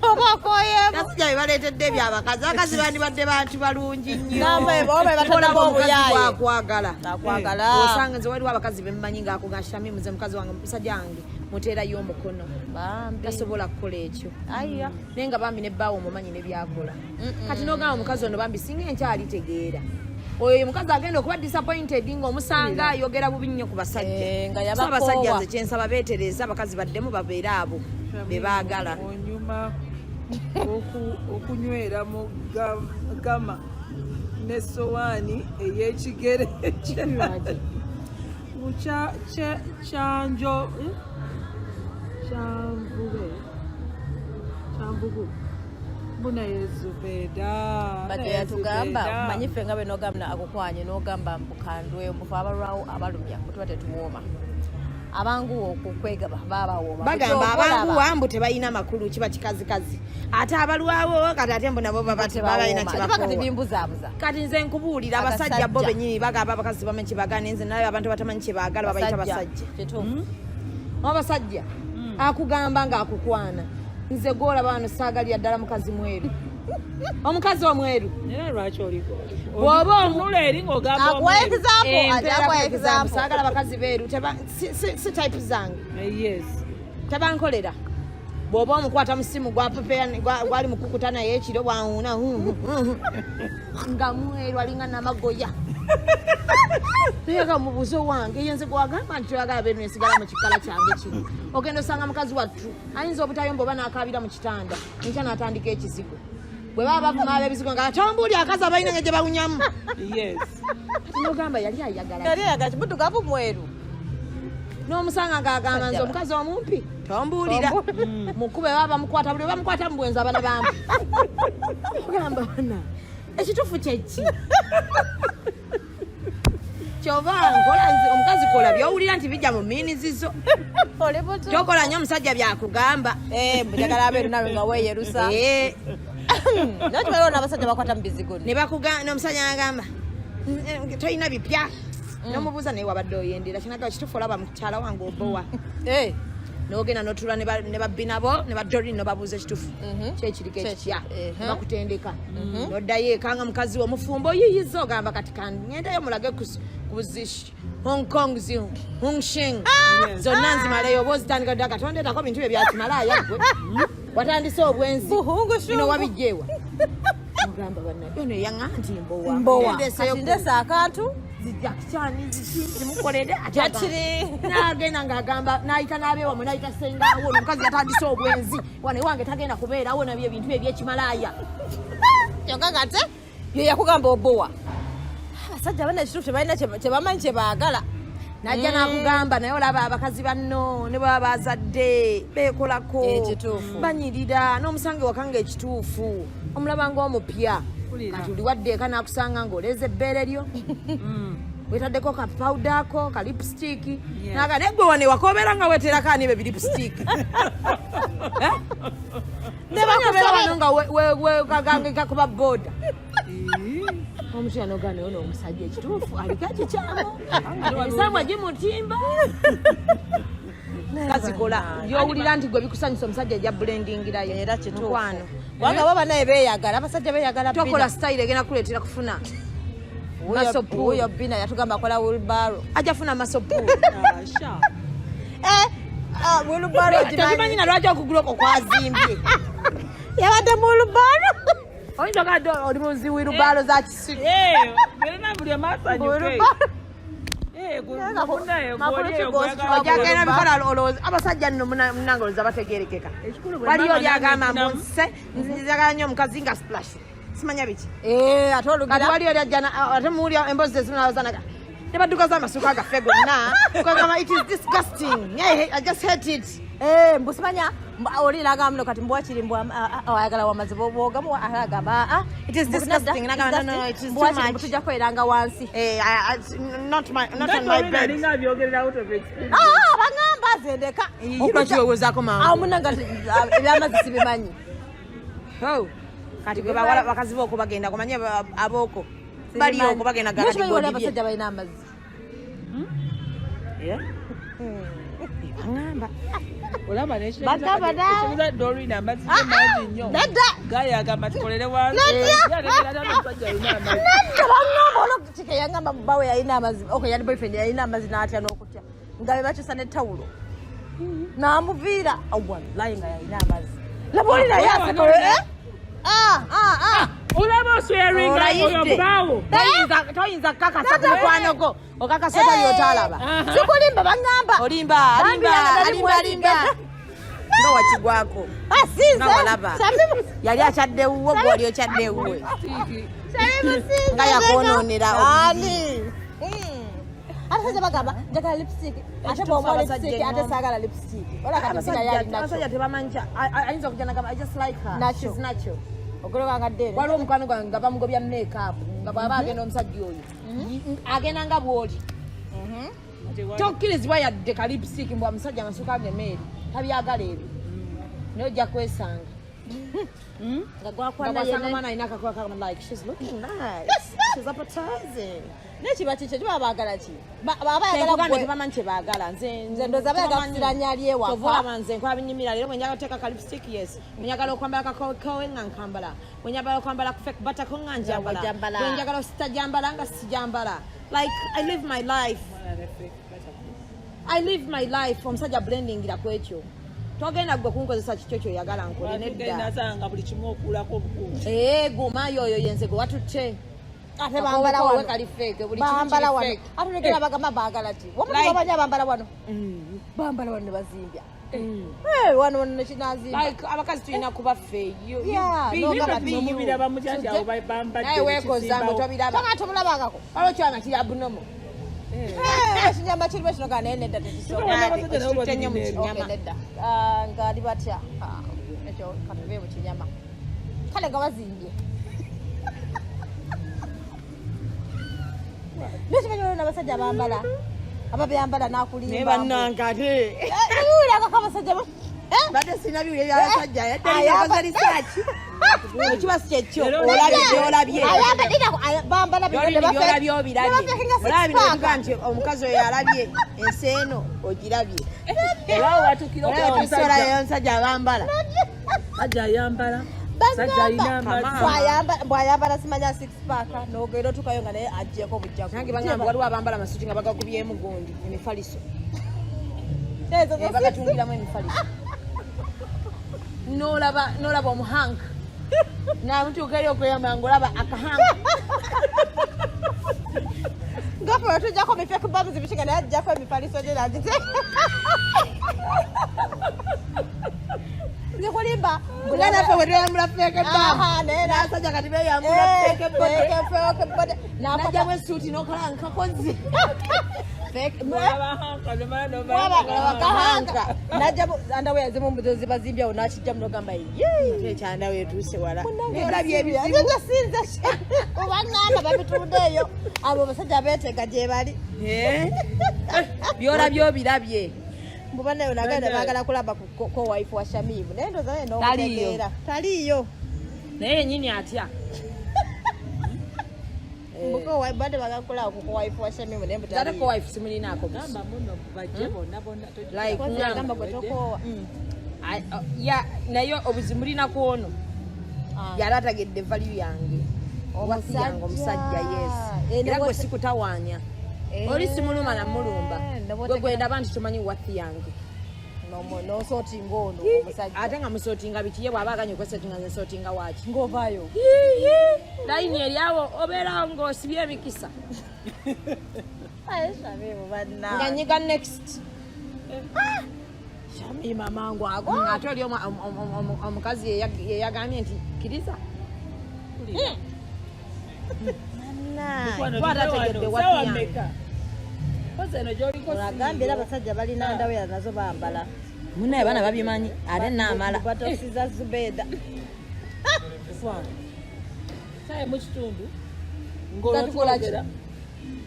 Oba okoyeemu. Abasajja be baleetedde ebyabakazi. Abakazi bandibadde bantu balungi nnyo. Namwe, oba be batadde Olaba omukazi obuyaaye. bwakwagala. Akwagala. Osanga nze waliwo abakazi bemmanyi ng'akuga Shami, muze mukazi wange, musajja wange muteerayo omukono. Bambi. Tasobola kukola ekyo. Aya. Naye nga bambi ne bbaawo omumanyi ne byakola. Kati n'ogamba omukazi ono bambi singa enkyalitegeera. Oyo ye mukazi agenda okuba disappointed ng'omusanga ayogera bubi nnyo ku basajja. Eh, nga So yabakoowa. abasajja nze kyensaba beetereeze, abakazi baddemu babeere abo be baagala. Onyuma okunywera mu gama n'essowaani ey'ekigere kyanjo kyanvube kyanvubu mbunaye Zubeda. Badde Naye yatugamba Zubeda. manyi ffe nga bwe nogamba agukwanye n'ogamba mbukandwe mufe abalwawo abalumya mutuba tetuwooma, abanguwa okukwegaba babawooma. Bagamba abanguwa mbu tebalina makulu, kiba kikazikazi, ate abalwawo kati ate mbu nabo babalina kati kyebakowa. Bimbuzaabuza. Kati nze nkubuulira, abasajja bo Abasajja. bennyini bagamba abakazi bamanyi kyebaagala, naye nze naye abantu batamanyi kyebaagala babayita basajja. Kituufu. Abasajja akugamba ng'akukwana, nze gwolaba wano saagalira ddala mukazi mweru. Omukazi omweru. Era lwaki oliko? Bw'oba Otunula eri ng'ogamba Akuwa omweru. example, Eh, ate mpeera akuwa ku example. example. Saagala bakazi beeru si type zange. Yes. Tebankolera. Bw'oba omukwata mu ssimu gwali mukukuta naye ekiro bwawuuna nga mweru alinga namagoya, naye nga mubuuze wange yenze gwagamba nti toyagala beeru, nesigala mu kikala kyange kino. Ogenda osanga mukazi wattu ayinza obutayomba oba n'akaabira mu kitanda, enkya n'atandika ekizigo. Bwe baba bavuma ab'ebizigo nga tombuuli akazi abalina nga gye bawunyamu. Kati nogamba yali ayagala Yali ayagala muddugavu, mweru. N'omusanga ng'agamba nze omukazi omumpi tombuulira, mukube. Baba bamukwata, buli bamukwata mu bwenzi, abana bampi. Ogamba bana ekituufu kyeki? Kyova nkola nze omukazi, kola byowulira nti bijja mu miinizizo. Oli butu. Tokola nnyo omusajja byakugamba. Eh, njagala abeeru nawe nga weeyerusa. Naye kimanyi n'abasajja bakwata mu bizigo. Ne bakuga n'omusajja nagamba, "Tolina bipya." Nomubuuza, naye wabadde oyendera kinaga kituufu, olaba mukyala wange obowa. Nogenda notula ne babbina bo ne badori, nobabuuza ekituufu kyekiriko ekipya. Bakutendeka noddayo eka nga mukazi we omufumbo oyiyiza, ogamba kati kangendayo mulage ku zi Hong Kong, zi Hongsheng zonna nzimaleyo. Oba ozitandika dda, katondeetako bintu bye byakimalaaya. Gwe watandise obwenzi. Buhungushungu. Bino wabijjeewa? Ogamba banna ono yaŋŋa nti mbowa. Mbowa. Ndeeseyo Kati ndese akantu. Zijakikyani ziki zimukolere ate Jakiri. N'agenda ng'agamba n'ayita n'abeewamwe, n'ayita sengaawo, ono omukazi yatandise obwenzi wano ewange, tagenda kubeerawo nabyo ebintu bye ebyekimalaaya. Kyokka kate ye yakugamba obowa. Abasajja bana ekituufu tebalina kyebamanyi kye baagala. Najja n'akugamba, naye olaba abakazi banno ne baba bazadde beekolako. Ekituufu. Banyirira n'omusanga ewaka nga ekituufu omulaba ng'omupya. Mpulira. Kati oli wadde eka n'akusanga ng'oleeza ebbeere lyo, wetaddeko ka powder ko, ka lipstick. Naga naye gwe wano ewaka obeera nga weeterako ani ebyo bilipstick? Nebakubeera wano nga wekagangeka kuba boda omukyala nogana ono omusajja ekituufu aliko ekikyamu, emisamwa gimutimba. Kazikola byowulira nti gwe bikusanyusa, omusajja ajja bulendingirayo. Era kituufu. Mukwano. Kubanga baba naye beeyagala, abasajja beeyagala. Tokola style egenda kukuleetera kufuna muscle pull. Wuyo bina yatugamba akola wheelbarrow. Ajja funa muscle pull. Asha. Eh, ah, wheelbarrow. Tetumanyi na lwaki okugulu okwo kwazimbye. Yabadde mu wheelbarrow. Oyinza ogadde oli muzi wheelbarrow za kisiru. Eh, berena buli omu asanyuke. Wheelbarrow. Eh, munaye Makulu gw'oli ki eyo gw'ositula? gw'oyagala Ojja genda bikola olowooza abasajja nno munange olowooza bategerekeka. Ekikulu bwe Waliyo mama oli agamba nange mbu nse njagala nnyo omukazi nga splash, simanya biki. Eh, ate Kati olugira. waliyo oli ajja ate muwulira emboozi ezimu ne baddugaza amasuka gaffe gonna, kwegamba it is disgusting. Yeah, I just hate it. Eh, mbu simanya oli nagamba muno kati mbwakiri mbu ayagala wamazi bwogamu agamba, ah, It is disgusting. Nagamba, no, no, it is too much. Tujja kweranga wansi. Eh, not my, not Nga on my tolina bed. alinga abyogerera out of experience. Ah, bagamba zendeka. Lwaki weewozaako mangu? Awo munanga ebyamazzi sibimanyi. Oh, kati gwe bawala bakazi booko bagenda kumanye abooko bali okwo bagenda. Naye kimanyi waliwo abasajja balina amazzi. Baŋŋamba. Olaba. Bagamba naawe. Nekitegeeza Doreen amazzi ge mangi nnyo. Nedda. Gaye agamba tukolere wansi. Nedda. Yategeera ati omusajja alina amazzi. Nedda, baŋŋamba olwo kike yaŋŋamba bawe yalina amazzi. Okay, yali boyfriend yalina amazzi n'atya n'okutya nga be bakyusa n'ettawulo n'amuviira. Oh, wallahi nga yalina amazzi, laba oli naye aseka. Eh? Ah, ah, ah. Olaba osweringa oyo Olayidde. bbaawo. Toyinza kukakasa ku mukwano gwo, okakasa otali otalaba. Sikulimba, baŋŋamba. Olimba, alimba. Bambira nga Alimba, alimba nga wakigwako. Ah, sinze. Nga walaba. Yali akyadde ewuwo, gwe oli okyadde ewuwe. Nga yakwonoonera. Ani? Abasajja bagamba njagala lipstick, ate bw'omuwa lipstick ate saagala lipstick. Wala kati bina yali Abasajja nakyo. tebamanyi ayinza okujja nagamba, "I just like her." Natural. She's natural. Ogoloka nga ddere. Waliwo omukwano gwange nga bamugobya makeup, nga bw'aba agenda omusajja oyo agenda nga bw'oli, tokkirizibwa yadde ka lipstick, mbwa musajja amasuka ge meeri tabyagala ebyo, naye ojja kwesanga. Nga Nga gwakwana bwasanga yena omwana alina akakoba kagamba like she's looking nice, she's appetizing. Naye kiba kiki? Kiba baagala ki? Baba ayagala Kyenkugambye, gwe tebamanyi kye baagala. Nze Nze ndowooza baagala kusiranya ali ewaka. Kyova olaba nze nkola binyumira. Leero bwe njagala oteeka ka lipstick, yes. Bwe njagala okwambala kakowe nga nkambala, bwe njagala okwambala fake batako nga njambala, Nga ojambala. bwe njagala sitajambala nga sijambala. Like I live my life, I live my life. Omusajja blendingira ku ekyo, togenda gwe kunkozesa kikyo kyoyagala nkole, nedda. Nasanga buli kimu okuulako obukuumi. Ee, guma yoyo yenze gwe watutte. Ate bambala wano. Kali fake, buli kimu Bambala kiri wano. fake. Ate negera bagamba baagala ki? Wamu Like- bamanyi abambala wano, bambala wano ne bazimbya. Eh, wano wano nekinazimba. Like abakazi tulina kuba ffe. Yeah, no, gamba Be you. Omubira bamutya nti awo bambadde Naye weekoza mbu tobiraba. Tonga tomulabangako. Waliwo kyanga kiri abunomo. Eh, ekinyama kirimu kino ga naye nedda, tekisobola. Tugamba n'abasajja nabo Ekitutte nnyo mu babiri. Okay, kinyama. nedda. Ah, nga ali batya? Ah, ekyo katuve mu kinyama. Kale nga bazimbye, naye kimanyi waliwo n'abasajja abambala, ababyambala Naye n'akulimba. bannange ate Obiwulirangako abasajja Eh? badde sirina biwulire byabasajja yadde Ayamba- linakoze research. Ekiba si kyekyo, Leero olabye byolabye. Ayamba- bambala bino Byolini ne bafe- byolabye ne obirabye. bafekinga six Olaba bino pack. ebiga nti omukazi oyo alabye ensi eno, ogirabye. Olwawo watukira Olaba tusola omusajja abambala. Sajja ayambala, sajja alina amazzi. Bw'ayambala simanya six pack, n'ogenda otuukayo nga naye aggyeko bujjaku. Nange bagamba waliwo abambala amasuti nga bagakubyemu gundi emifaliso. Ezo zo Eh, bagatungiramu emifaliso, nolaba omuhanka namutuuka eri okweyambala ngaolaba akahanka. Nga ffe wetujjako mi fake bums biki, nga naye aggyako emifaliso gye nagiteeka. Nzikulimba. Nga naffe bwe tweyambula fake bum, Aha, naye n'abasajja kati beyambula Eh, fake body. fake body. Najjamu esuuti n'okola nkakozi. Olaba hanka, nomala nomala. Waba kahanka najjamu underwear zimu mbuzo zibazimbyawo n'akijjamu n'ogamba ye. Ekyandawo etuuse wala. Munnange, Olabye ebizibu. nze sinze obaŋŋamba babitunda eyo, abo abasajja beetega gye bali. Eh? Byolabye obirabye. Mbuba nayo nagenda baagala kulaba ku co-wife wa Shamimu, naye ndowooza naye n'omutegeera taliiyo. Naye yenyini atya. Mbu co-wife, badde baagala kulaba ku co-wife wa Shamimu, naye mbu Ate taliiyo. co-wife simulinako buzibu. Gamba muno bajje bonna bonna. Like, Kozi agamba gwe tokoowa. Ya, naye obuzibu mulina ku ono. Ah. Yali atagedde value yange, worth yange omusajja, yes. Eh, Era ne gwe what- sikutawaanya. Eh, Oli simuluma namulumba. ne Gwe bw'otegera- gwe ndaba nti tomanyi worth yange. N'osootinga ono omusajja. Ate nga musootinga biki? Ye bw'aba aganye okwesotinga, nze nsootinga waaki? Ng'ovaayo. Layini eryawo obeerawo ng'osibye emikisa. Aye, Shamimu banna. Nga nyiga next. Shamimu amangu ago. Ate oli omukazi yeyagambye nti kkiriza. Bannange. Kwata ategedde worth Sawa yange. mmeka? Kozi eno gy'oliko Agambye era abasajja balina underwear nazo bambala. Munaye baana babimanyi ate naamala. Batosiza Zubeda. Saye mu kitundu. Nga tukola ki? Ng'olwotwogera.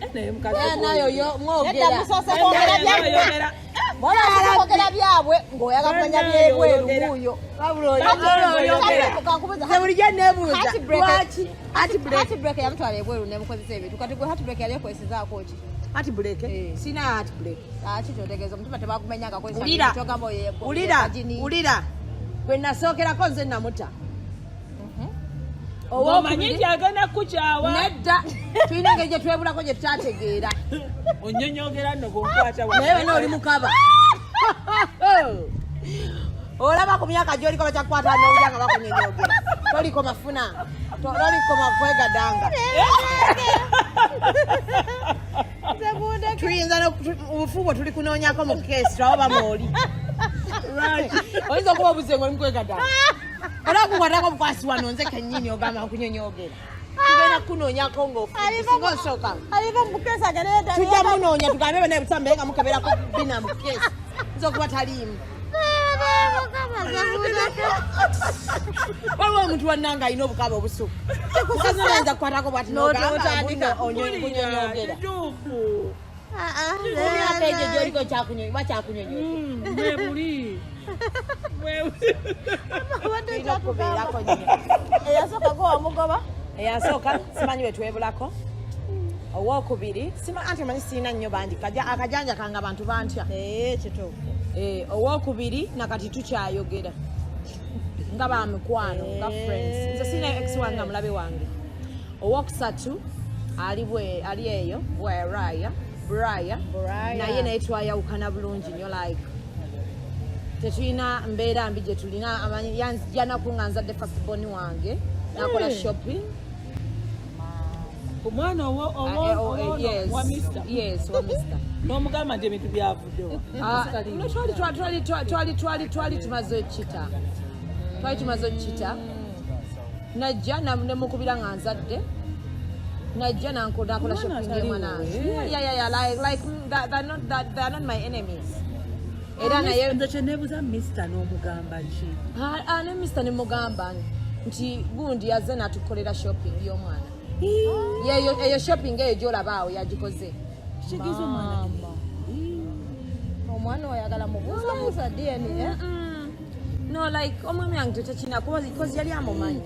Eh, naye mukazi Nayo yo Nedda, mwogera. musoose kwogera byabwe. Oyogera. Bw'oba musoose kwogera byabwe ng'oyagala kumanya Bannange, byebweru oyogera. wuuyo. Wabula oyogera. Kankubuuza, Nze bulijjo neebuuza Heartbreak- lwaki heartbreak Heartbreak yamutwala ebweru nemukozesa ebintu, kati gwe heartbreak yali ekwesezaako ki? Heartbreak? Eh. Sina heartbreak. Ah, ki kyotegeeza? Omutima tebagumenyanga? Wulira, wulira, wulira, gwe nasookerako nze namuta. Omanyi nti agenda kukukyawa. Nedda, tulina engeri gye twebulako gye tutategeera. Onyonyogera nno bw'onkwata. Naye wena oli mukaba, olaba ku myaka gyoliko bakyakukwata nowulira nga bakunyonyogera, toliko mafuna, tolikoma kwegadanga. Tuyinza obufu bwe tuli kunoonyako mu keesi twaba bamuoli, oyinza okuba obuze nga oli mukwegadanga, olaba kukwatako bukwasi wano nze kennyini ogamba okunyonyogera, tugenda kukunoonyako ng'ofusinga osooka. Aliva mukesi ageneda. Tujja munoonya tugambe bana ebusambe nga mukeberako bina mu keesi nza okuba taliimu. Waliwo omuntu wannanga alina obukaba obusuka, mukazi nayinza kukwatako bwati N'otandika. n'ogamba kunyonyogera. Kituufu. Emyaka egyo gyoliko bakyakunyonyoza. Mwebuli. Tulina okubeerako nnyo. Eyasooka gwe wamugoba. Eyasooka simanyi wetwebulako. Owokubiri anti omanyi sirina nnyo bangi, akajanja kange abantu bantya. Kituufu. Owokubiri nakati tukyayogera nga bamikwano, nga friends. Nze sirina ex wange nga mulabe wange. Owokusatu ali eyo bweraya Braya. Braya. Naye twayawukana bulungi nnyo, like tetulina mbeera mbi gye tulina. Amanyi yanjanaku nga nzadde first born wange, nakola shopping. Omwana Yes. wa Mr. Yes, wa Mr. N'omugamba nti ebintu byavuddewa. Ah, no, twali tumaze okukita, twali tumaze okukita. Najja nemukubira nga nzadde, najja nakola Omwana shopping ataliwo, y'omwana wange. eh. Yeah, like they're not my enemies. Era naye Nze kyeneebuuza, Mr n'omugamba ki? Ah, ah, ne Mr nemugamba nti gundi yazze natukolera shopping y'omwana. Yeyo eyo shopping eyo gyolaba awo yagikoze. Kitegeeza omwana Omwana oyagala mubuuzabuuza DNA. No, like omwami wange tekina 'cause yali amumanyi,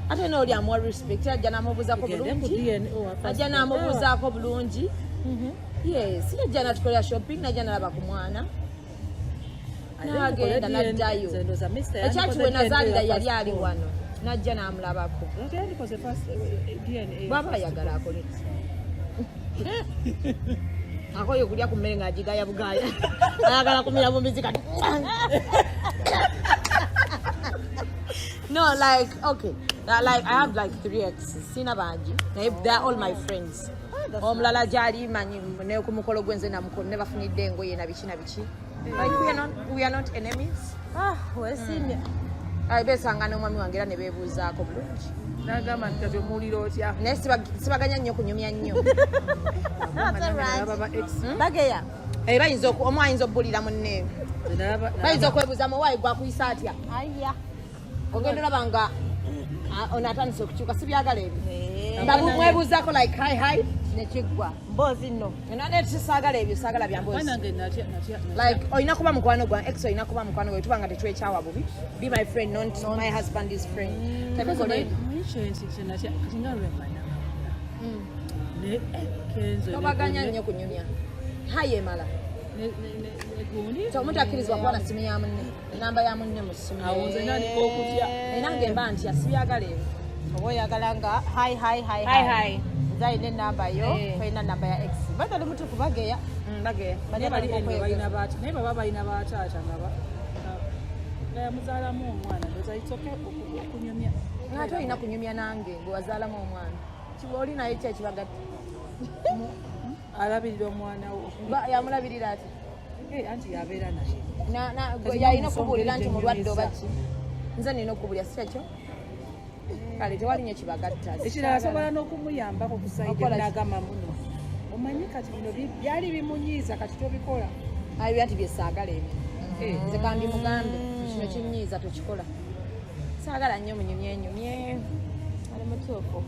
ate nooli amuwa respect, ajja namubuuzaako Tugende ku bulungi. DNA owa first. Ajja namubuuzaako bulungi, yes. Najja natukolera shopping, najja nalaba ku mwana, nagenda naddayo. Ekyaki we nazaalira yali ali wano, najja n'amulabako. Bwaba ayagala akole, akoye okulya ku mmere ng'agigaya bugaya, ayagala kumira bumizi kati. No, like, okay. Like I have like three exes, sina bangi, naye they're all my friends. Omulala gyali manyi ne ku mukolo gwenze ne bafunidde engoye na biki na biki. Like we are not enemies. Ah, weesiimye. Aye, besanga n'omwami wange era ne beebuuzaako bulungi. Nagamba nti kati omuwulira otya? Naye sibaganya nnyo kunyumya nnyo. Nalaba ba ex. Bageya. Eh, bayinza omu ayinza obbulira munne, bayinza okwebuuza muwaayi gwakuyisa atya. Aya. Ogenda olaba nga ono atandise okukyuka, sibyagala ebyo. Nga mwebuuzaako like hi hi nekiggwa. Mboozi nno. Naye saagala ebyo, saagala bya mboozi. Nange natya natya. Like olina kuba mukwano gwa ex, olina kuba mukwano gwe tuba nga tetwekyawa bubi. Be my friend, not my husband is friend. Tebikola ebyo. Kyenatya kati nga lwemana ne Kenzo. Tobaganya nnyo kunyumya, hayi emala. Gundi. So omuntu akkirizibwa kuba na simu ya munne, enamba ya munne mu ssimu. Awo nze nandika okutya. Era mba ntya, sibyagala ebyo. Oba oyagala nga hi hi hi. Hi, hi. Nze alina enamba yo. Eh. Tolina namba ya ex, bata oli mutuufu, bageya. Bageya. Naye bali eno balina baata, naye baba balina bataata nga nga yamuzaalamu omwana, ndowooza itoke okunyumya. Ate olina kunyumya nange gwe wazaalamu omwana? Kiba oli naye ki ekibagatta? Alabirira omwana wo. Yamulabirira ati? Eh, anti yabeera naye. Gwe Kati yalina n'omusonga okubuulira nti eri mulwadde oba gyenyumiza. ki? Nze nina okubuulira, si kyekyo? Kale tewali nnyo kibagatta. Ekirala asobola n'okumuyambako ku side. Okola ki? Nagamba muno omanyi kati bino byali bimunyiiza, kati tobikola. Ebyo nti byesaagala ebyo. Eh. Nze kambi mugambe kino kinyiiza, tokikola. Saagala nnyo munyumyenyumye. Ali mutuufu.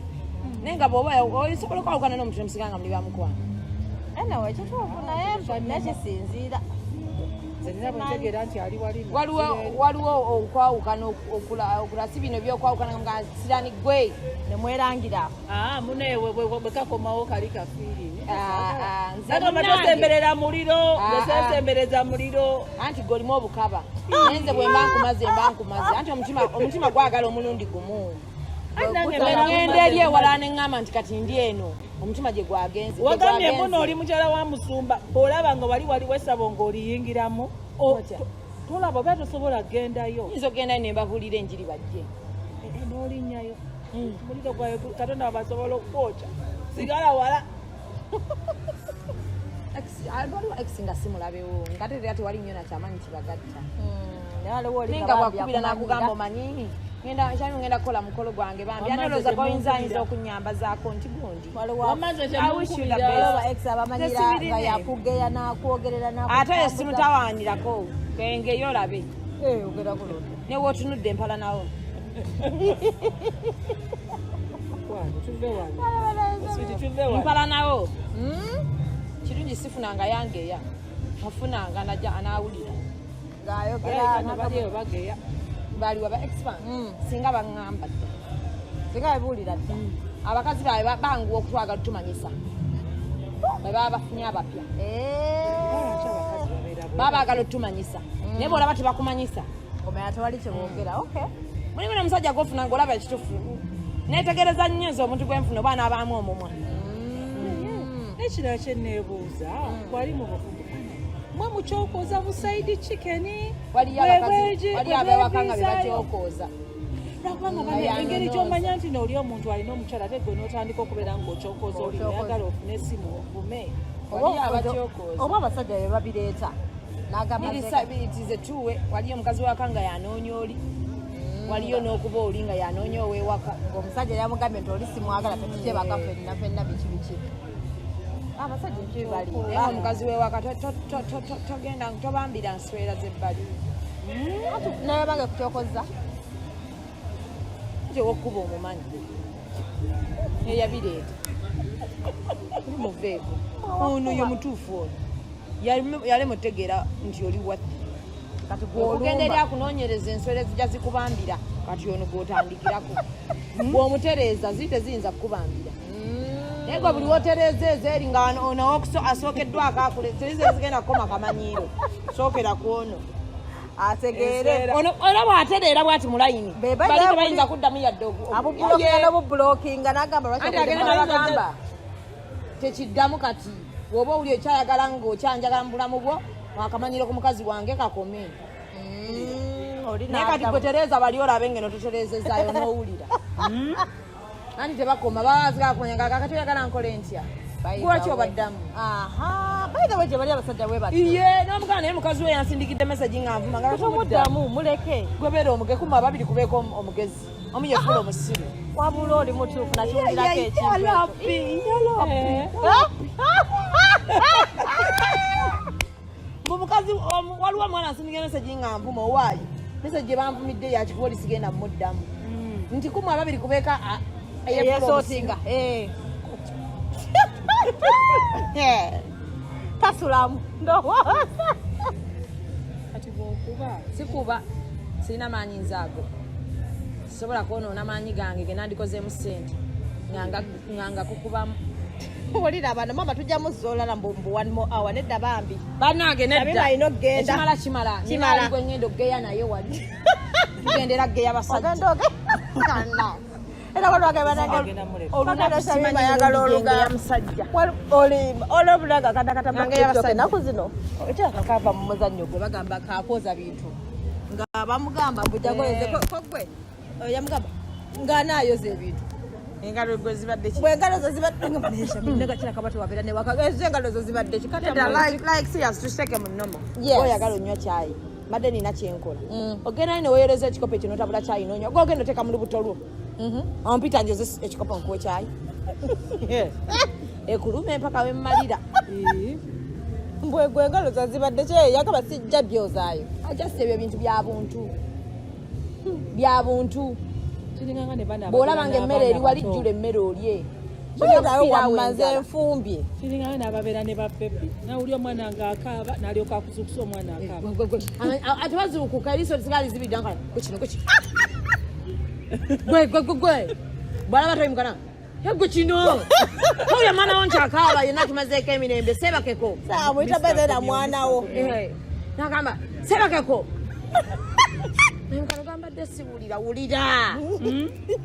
Naye nga bw'oba osobola okwawukana n'omuntu nemusigala nga muli bamukwano. Anyway, kituufu, naye nakisinziira. Nze nina bwe ntegeera nti ali wali nga Waliwo waliwo okwawukana okula, si bino byokwawukana nga sirani gwe. Nemwerangira. Ah, muneewe bwe kakomawo kali ka feeling. Ah, ah, nze Nagamba munnange. tosemberera muliro. Ah, Nze ah. sesembereza muliro. Anti gwe olimu obukaba, naye nze bwe mba nkumaze, mba nkumaze. Anti omutima gwagala omulundi gumu. Anti nange mbeera Ngenda nkumaze. eri ewala neŋŋamba nti kati ndi eno, omutima gye gwagenze gye Wagambye gwagenze. muno oli mukyala wa musumba, bw'olaba nga wali waliwo essabo ng'oliyingiramu Otya? tolaba oba tosobola kugendayo. Nyinza okugendayo ne mbabuulira enjiri bajje. Eh, eh, n'olinnyayo muliro gwawe, Katonda wabasobola okukwokya, sigala wala. Waliwo ex nga simulabewo, nga ate era tewali nnyo nakyamaanyi kibagatta, Waliwo oli naye nga nga bambi bwakubira akumanyira. n'akugamba omanyi ngenda kyami, ngenda kukola mukolo gwange bambi, Wamma ate olowooza nze goyinza ayinza temunkubira. okunyambazaako nti gundi. Waliwo Wamma nze I wish you the temunkubira. best. aba ex abamanyira Nze sibirina nga ebyo. yakugeya n'akwogerera. Ate oyo simutawaanirako, gengeyo olabe. Ogera kulota. Newootunudde empala nawo. Wano, tuve wano. Sweetie, tuve wano. Mpala nawo. sifunanga yangeya, nfunanga najja anaawulira. Ng'ayogera. Baliyo bageya. Baliwa ba expert. Singa baŋŋamba dda. Singa bebuulira dda. Abakazi baabwe banguwa okutwagala tumanyisa bwe baba bafunye abapya. Lwaki abakazi babeera bwe? Baba baagala otumanyisa, naye bwolaba tebakumanyisa, Omanya tewali kyeboogera, okay. Mulimu nomusajja gwofuna ngaolaba ekitufu. Netegereza nnyo nze omuntu gwenfuna oba anaabaamu omumwa. N'ekirala kyeneebuuza, wali mu bufumbo mwe mukyokoza bu side chicken? Waliyo abakazi, waliyo abewaka nga bebakyokooza. Lwakubanga Nga bane engeri yanonooza. gy'omanya nti nooli omuntu alina omukyala, ate gwe n'otandika okubeera ng'okyokoza oli Okyokoza. oyagala ofune esimu ovume. Waliyo abakyokooza. Oba abasajja be babireeta n'agamba. Biritize tuwe. Waliyo omukazi waka nga yanoonya oli, waliyo n'okuba oli nga yanoonya ow'ewaka. Ng'omusajja yamugambye nti oli simwagala, tetukyebaka fenna fenna, biki biki, abasajja Naye nga ekibaliba. omukazi w'ewaka togenda tobambira nswera z'ebbali. Naye bange kukyokoza. Nti owokkuba omumanyi eyabireeta oli muveeko, ono ye mutuufu, ono yali mutegeera nti oli waffe. Kati Okugenda eri gwolumba akunoonyereza enswera ezijja zikubambira, kati ono gwotandikirako bw'omutereeza ziri teziyinza kukubambira. Naye gwe buli wotereeza ezo eri nga ono asookeddwako akule, tezizze zigenda kukoma kamanyiiro, sookera ku ono. Ategeere. Ono era bw'atereera bw'ati mu layini, Be bajja bali tebayinza kuddamu yadde abubulokinga nobubulokinga nagamba lwaki Anti agenda okudde- nabagamba tekiddamu. Kati bw'oba owuli okyayagala ng'okyanjagala mu bulamu bwo, akamanyiro ku mukazi wange kakome. Oli Naye kati n'addamu. gwe tereeza bali olabe ngeno totereezezaayo n'owulira anti tebakoma, babazigaa kumanya nga kakati oyagala nkole ntya? By the Lwaki way. obaddamu? Aha, by the way, gye bali abasajja bwe batyo. Iye n'omugana, naye mukazi we yansindikidde message nga nvuma nga tomuddamu. Tomuddamu, muleke. Gwebeera omuge kuma ababiri kubeeko omugezi, omu yefuula omusiru. Wabula oli mutuufu, nakiwulirako ekintu ekyo. Mbu mukazi waliwo omwana ansindikira message nga nvuma, owaayi message gye banvumidde yakikuba oli sigenda muddamu nti kumwe ababiri kubeeka eyefuula omusiru. Eyesotinga tasulamu ndowooza. Kati bwokuba Sikuba, sirina maanyi nzaago, sisobola kwonoona maanyi gange ge nandikozeemu ssente nga nga kukubamu. Wulira bano mama, tujja muzoolala mbu mbu one more hour, nedda bambi. Bannange nedda. Shamima alina okugenda. Ekimala kimala. Kimala. Nina gwe ngenda okugeya naye, wali tugendera kugeya basajja. Ogenda oge era waliwo Agenda muleka. olunaku Simanyi ayagala mirundi gye ngeya olugambo. musajja. Olimba olwobulaga katakata. Nange y'abasajja. Ennaku zino ekiraka kava mu muzannyo gwe bagamba kakwoza bintu nga bamugamba bujagoyeze kogwe yamugamba ng'anaayoza ebintu. Engalo gwe zibadde ki? Bwe engalo zo zibadde kiraka bati wabeera newaka ezo engalo zo zibadde ki? Kati Nedda, like serious, tuseke mu nomo. Yes. Oyagala onywa kyayi, mbadde nina kyenkola, ogenda naye neweereza ekikopo ekyo notabula kyayi nonywa, gwe ogenda oteeka mu lubuto lwo, ompita njoze ekikopo nkuwe kyayi ekulume empaka wemmalira. Mbwe gwe engalo zo zibadde ki? Yagamba sijja byozaayo. Just ebyo bintu bya buntu, bya buntu. Kiringanga ne bana Bw'olaba nga emmere eri wali, abato. jjula emmere olye. Nawe wammaze enfumbye. Kiringanga n'ababeera ne babebi, nawuli omwana ng'akaaba n'alyoka akuzukusa omwana akaaba. Ate bazuukuka eriiso lisigala lizibidde nga gwe kino gwe kino gwe gwe gwe gwe bw'alaba toyimukana gwe kino towulya mwana wo nti akaaba yenna akimazeeko emirembe, seebakeko. Saamuyita bebeera mwana wo. Eh, nagamba seebakeko naye gambadde siwulira wulira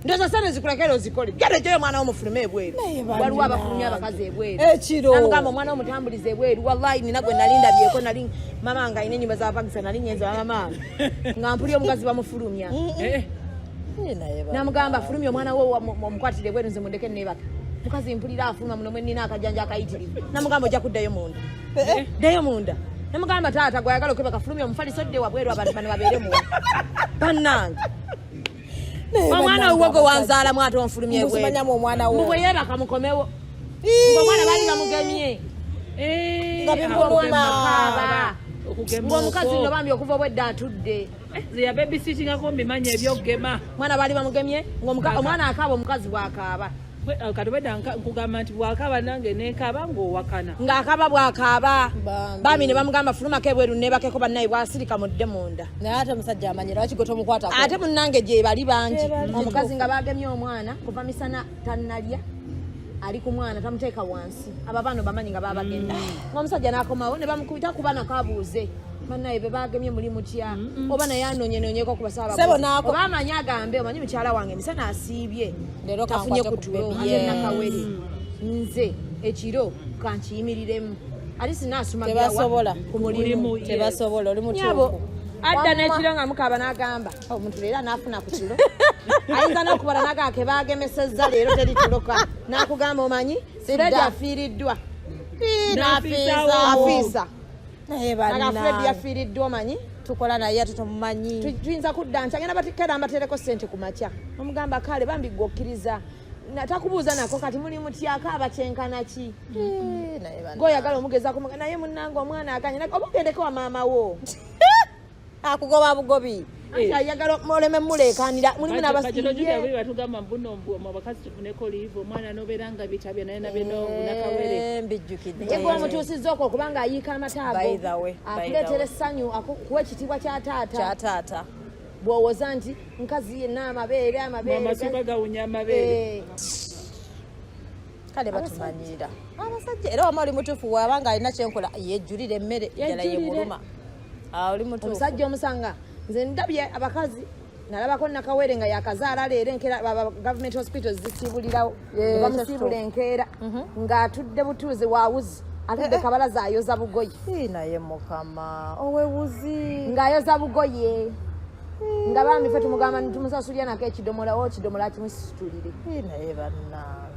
ndowooza sente zikulekera ozikole, genda ejjayo omwana wo mufulume ebweru. Naye bannange. Waliwo abafulumya abakazi ebweru. Ekiro. Namugamba omwana wo mutambulize ebweru. Wallahi nina gwe nali ndabyeko, nali mama nga alina enyumba z'abapangisa, nali nyenza mama nga mpulira omukazi bamufulumya. Eh, Namugamba fulumya omwana wo omukwatire ebweru, nze mundeke neebaka. Mukazi mpulira afuluma muno mwenina akajanja akayitirivu. Namugamba ojja kuddayo munda, ddayo munda. Namugamba taata gwayagala okwebaka, fulumya omufaliso dde wabweru, abantu bano babeere munda. Bannange, omwana wuwo gwe wanzaalamu ate onfulumya ebweru. Mbusimanyamu omwana wo. Mbu bwe yeebaka mukomewo, ng'omwana baali bamugemye. Nga bimuluma. Akaaba. Okugema Ng'omukazi okwo. nno bambi okuva obwedda atudde. Nze ya babysittingako mbimanyi ebyokugema. Omwana baali bamugemye, omwana akaaba, omukazi bw'akaaba. Kati obedda nkugamba nti bwakaba nange nenkaba ng'owakana. Ng'akaba bw'akaaba. Bambi. Bambi ne bamugamba fulumako ebweru neebakeko bannaye bw'asirika mudde munda. Naye ate omusajja amanyira lwaki gwe tomukwatako? Ate munnange gye bali bangi. Gye bali. Omukazi nga bagemye omwana kuva misana tannalya ali ku mwana tamuteeka wansi. Abo abaana obamanyi nga babagenda. Ng'omusajja n'akomawo ne bamukubita kuba nako abuuze. Bannaye be bagemye muli mutya oba naye anoonyenonyeko ku basawo Ssebo abakozi. n'ako- Oba amanyi agambe omanyi mukyala wange emisana asiibye Leero tafunye kankwate ku ku tulo baby. ate Yes. nakawere nze ekiro kankiyimiriremu ate sinaasumagirawa Tebasobola. ku mulimu. Mulimu, yes. Tebasobola, oli Nyabo, mutuufu. adda n'ekiro nga mukaaba n'agamba omuntu leero anaafuna ku kiro ayinza n'okubala naga ke baagemesezza leero teri tuloka n'akugamba omanyi Fred afiiriddwa. N'afiisa. Afiisa. Naye Naga Fred bannange. yafiiriddwa omanyi Tukola naye ate tomumanyi. Tuyinza kudda nti agenda batikera mbatereko ssente ku makya omugamba kale bambi gwe okkiriza takubuuza nako kati muli mutyako abakyenkana ki. Eh, naye bannange. Gweoyagala omugezaako naye munnange omwana aganye oba ogendeko wa maama wo. Akugoba bugobi. Anti ayagala oleme muleekaanira mulimu Bajja n'abasiiye. batugamba mbuno mbu abakazi tufuneko liivu omwana nobeera nga bitabya naye nabeno nakawere. Eh, mbijjukidde. Ye gwomutuusizza okwo okubanga ayiika amata By ago the way, by the akuleetera way. essanyu akuwa ekitiibwa kya taata. Kya taata. Bw'owoza nti nkazi yenna amabeere amabeere Amasuka gawunya amabeere. Eh, Kale batumanyira abasajja era wama oli mutuufu wabanga alina kyenkola yejjulira emmere ddala Yejjulire. yemuluma. Ah, oli mutuufu. Omusajja omusanga nze ndabye abakazi nalabako nakawere nga yakazaala leero enkeera government hospitals zisiibulirawo. Yeah, bamusiibula enkeera ng'atudde butuuzi wawuzi atudde kabalaza ayoza bugoye. Ii, naye mukama owewuzi. Ng'ayoza bugoye nga bambi ffe tumugamba nti tumusasulira nako ekidomola o kidomola kimusitulire. Ii, naye bannange.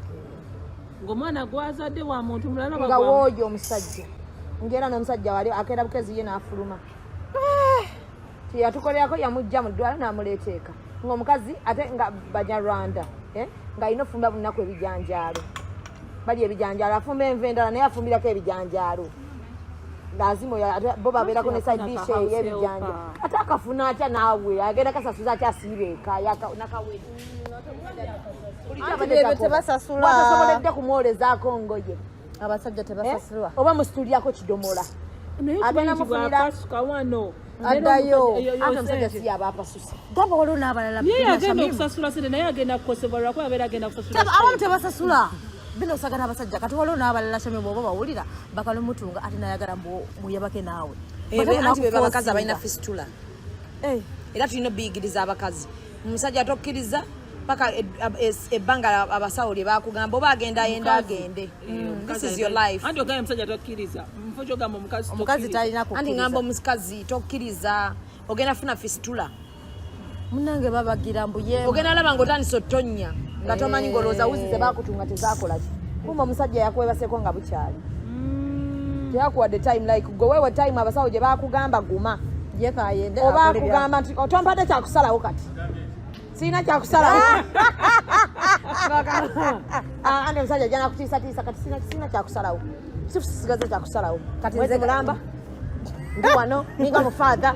Ng'omwana gwazadde wa muntu mulala Nga wooyo omusajja ngaera n'omusajja wali akeera bukezi ye n'afuluma teyatukolerako yamugja mu ddwala n'amuleeta eka ng'omukazi ate nga banyarwanda eh, ng'alina ofumba bunaku ebijanjaalo bali ebijanjaalo afumba enva endala naye afumbirako ebijanjaalo ng'azima oyo ate bo babeerako ne side dish House ey'ebijanja helper. Ate akafuna atya naawe agenda kasasuza atya asiiba eka nakawere. Anti bebyo tebasasula. Bwatasoboledde kumwolezaako ngoye. Abasajja Eh? tebasasulwa. Oba musitulyako kidomola. Naye Agenda okimanyi nti mufunira- bw'apasuka wano Addayo. Ate omusajja si yaba apasuse. Gamba waliwo n'abalala ye bino agenda Shamim. okusasula sente naye agenda kukosebwa lwakuba abeera agenda kusasula. Abamu tebasasula bino osagana abasajja kati waliwo n'abalala Shamim bw'oba bawulira bakalomutunga ate nayagala mbu muyabake naawe. Anti be abakazi abalina fisitula. Eh, Era tulina obiyigiriza abakazi omusajja tokkiriza paka ebbanga abasawo lye bakugamba oba agenda ayenda agende. This is your life. Anti ogambye omusajja tokkiriza mufo kyogamba omukazi Omukazi tokkiriza. talina Anti kukkiriza. ngamba omukazi tokkiriza ogenda funa fisitula. Munange babagira mbu ye Ogenda laba ngaotandise otonnya nga tomanyi ngaolowooza wuzi zebakutunga tezakolaki kumba omusajja yakwebaseko nga bukyali teyakuwadde time like gwe weewe time abasawo gye bakugamba guma. Ye kayende Oba akole bya- akugamba nti otompadde kyakusalawo kati sirina kyakusalawo. Ah, andi omusajja ajja nakutiisatiisa kati sirina kyakusalawo sifusigaze kyakusalawo Kati mwezi nze- mulamba ndi wano ninga mufaatha.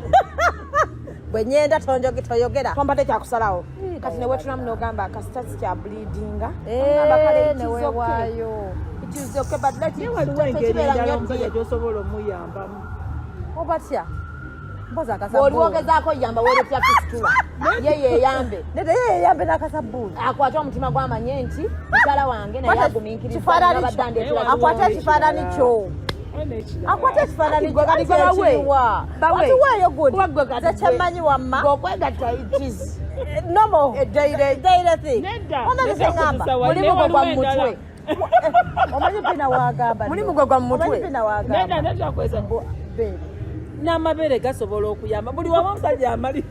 Bwe nyenda tonjoge toyogera. Tompadde kyakusalawo kati newetulamu nogamba kasita kya bleedinga. Ogamba kale, Eh, it is okay. newewaayo. It is okay, but let it- Naye waliwo engeri tekibeera endala nnyo omusajja dear. gy'osobola omuyambamu. Obatya mpozi Bw'oli wogezaako yamba weeretya fisitula ye yeeyambe. Nedda ye yeyambe n'akasabbuuni. Akwate omutima gwamanye nti mukyala wange naye agumiikiriza Kifaananyi abadde kyo. andeetera Naye Akwate ekifaananyi kyo. N'ekirala. Akwate ekifaananyi Gwe kati gwe bawe. Bawe. Atuweeyo gundi. Kuba gwe kati Nze kyemmanyi wamma. gwe okwegatta it is Normal. a daily Daily thing. Nedda, Wamma nedda nze ŋŋamba. kutusa wa- Mulimu naye gwe gwa waliwo endala. mutwe. Omanyi pina wagamba. Mulimu gwe gwa mu mutwe. Omanyi pina wagamba. Nedda, nedda kweza. Babe. N'amabeere gasobola okuyamba buli wamu omusajja amali.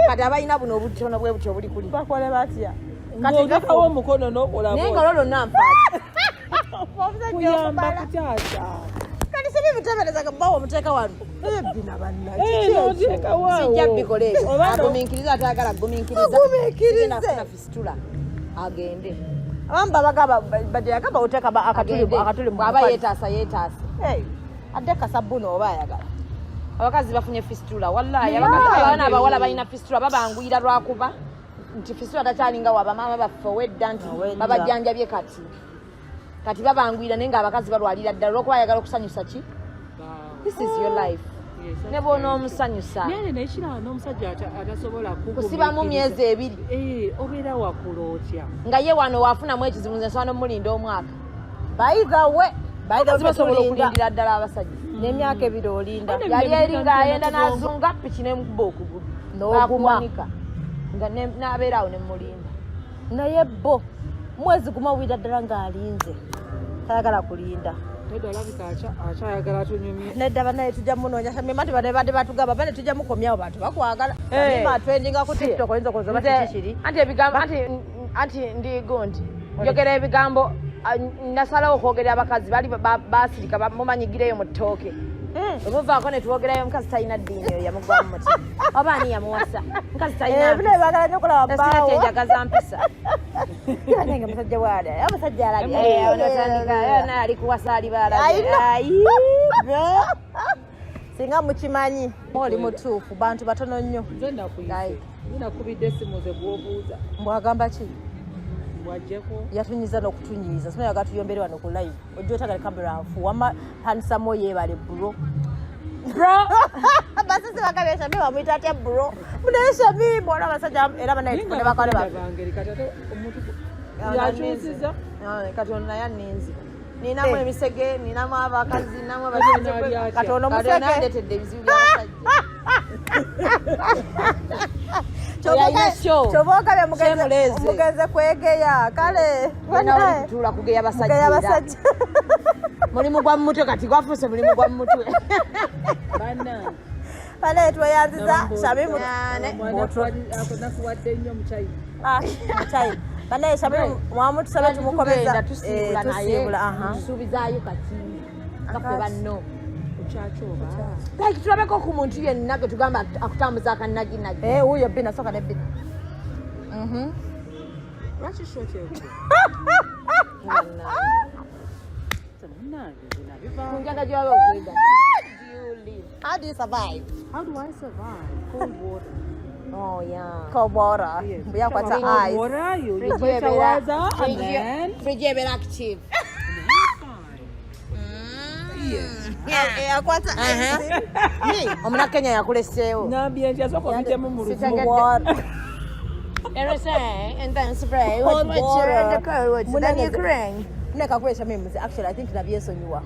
Kati abalina buno obutono bwe butyo obuli kuli. Bakole batya? Ng'otekawo omukono n'okola Naye bw'oti. nga olwo lwonna nfaaki. Omusajja Kuyamba okubala. kukyasa. Kati sibi biteebereza bawo omuteeka wano. Ebina bannange. Eh, n'oteekawo awo. Sijja bikola ebyo. Oba no- Agumiikiriza atayagala agumiikiriza. Agumiikirize. Sigenda kufuna fisitula agende. Abamu babagamba badde yagamba oteeka akatuli Agende. akatuli mu Bw'aba mupale. yeetaasa yeetaase. Hey, adde kasabbuuni oba ayagala. Abakazi bafunye fisitula wallahi abakazi abaana abawala balina fisitula babanguyira lwakuba Nti fisula takyalinga wa bamaama baffe owedda nti Owedda. babajjanjabye kati kati babanguyira, naye ng'abakazi balwalira ddala olwokuba ayagala okusanyusa ki. This is your life. Yes, that's Ne bw'onoomusanyusa naye nekirala n'omusajja atasobola kusibamu myezi 2 Eh, obeera wakula otya? Nga ye wano waafunamu ekizibu, nze nsobola n'omulinda omwaka. By the way, by the way, Abakazi basobola tulinda. okulindira ddala abasajja. N'emyaka 2 olinda. Ate Yali bino eri ng'ayenda bitandika n'okubonga. n'azunga piki nemukuba okugulu. N'oguma. Akuwanika nga n'abeera awo ne mulinda. Naye bo mwezi gumu awulira ddala ng'alinze, tayagala kulinda. Nedda, olabika akyayagala tunyumye. Nedda banaye, tujja munoonya Shamima nti bane badde batugamba bane tujja mukomyawo, bantu bakwagala. Eh. Shamima atrendinga ku TikTok, oyinza okulowooza oba Nze- kiki kiri. Anti ebigambo anti ndi gundi njogera ebigambo, nasalawo okwogera abakazi bali basirika mumanyigireyo mu ttooke. Bwe muvaako ne twogerayo, omukazi talina ddiini, oyo yamugwa mu mutima oba ani yamuwasa, mukazi talina Eh, bino baagala nnyo okulaba mpisa. Sina bbaawo. kyenjagaza mpisa. Banange, musajja waali omusajja alabye. Eh, ono otandika, naye ali kuwasa ali baalabye. Ayina. Ayi. Singa mukimanyi oli mutuufu, bantu batono nnyo. Nze nakuyise, nze nakubidde essimu ze gwobuuza. Mbwagamba ki? Bwajjeko. Yatunyiza n'okutunyiiza, sinayaga tuyombere wano ku live, ojja otagala kamera nfu wama hansamo yeebale bro. Bro. Basisi bagambye Shami bamuyita atya bro? Munaye Shami bona abasajja era banaye Naye tufune nga bakale abasajja baffe. bangeri kati ate omuntu yakyusiza. Ah, kati ono naye aninze, ninamu Eh. emisege, ninamu abakazi, ninamu Kati ono ali abasajja. atya? Kati ono Kati ono musege. andetedde ebizibu by'abasajja. Yalina show. Kyoba ogambye Shemuleeze. mugenze kwegeya kale. Banawe tutuula kugeya basajja. Mugeya Era. basajja. Mulimu gwa mumutwe, kati gwafuuse mulimu gwa mumutwe. Bannange. Banaye tweyanziza Shami Nakuwadde nnyo muchayi. Ah, muchayi. Banaye Shami mwamutusabe tumukomeza. Tugenda tusiibula Eh, naye tusiibula, aha. tusuubizaayo kati baffe banno. Okyakyoba. Like tulabeko ku muntu yenna gwe tugamba akutambuza akanaginagi. Eh, wuuyo bina soka ne bina. Lwaki shoti ekyo? Munnange, nze nabivaamu. Kunjaga gyewaba okwega. Do you live? How do you survive? How do I survive? Cold water. Oh yeah. Cold water. Yes. Mbuyakwata Cold ice. water, you Fridge moisturizer, ebeera- and fridge- then fridge ebeera active. fine. Eh, akwata ice. Omunakenya yakuleseewo. Ngambye nti asooka obitemu mu luzibu. Sitegedde. Water. Everything and then spray. Cold What water. the cold, then you Munange- crying. Munange Shami muze, actually I think nabyesonyiwa.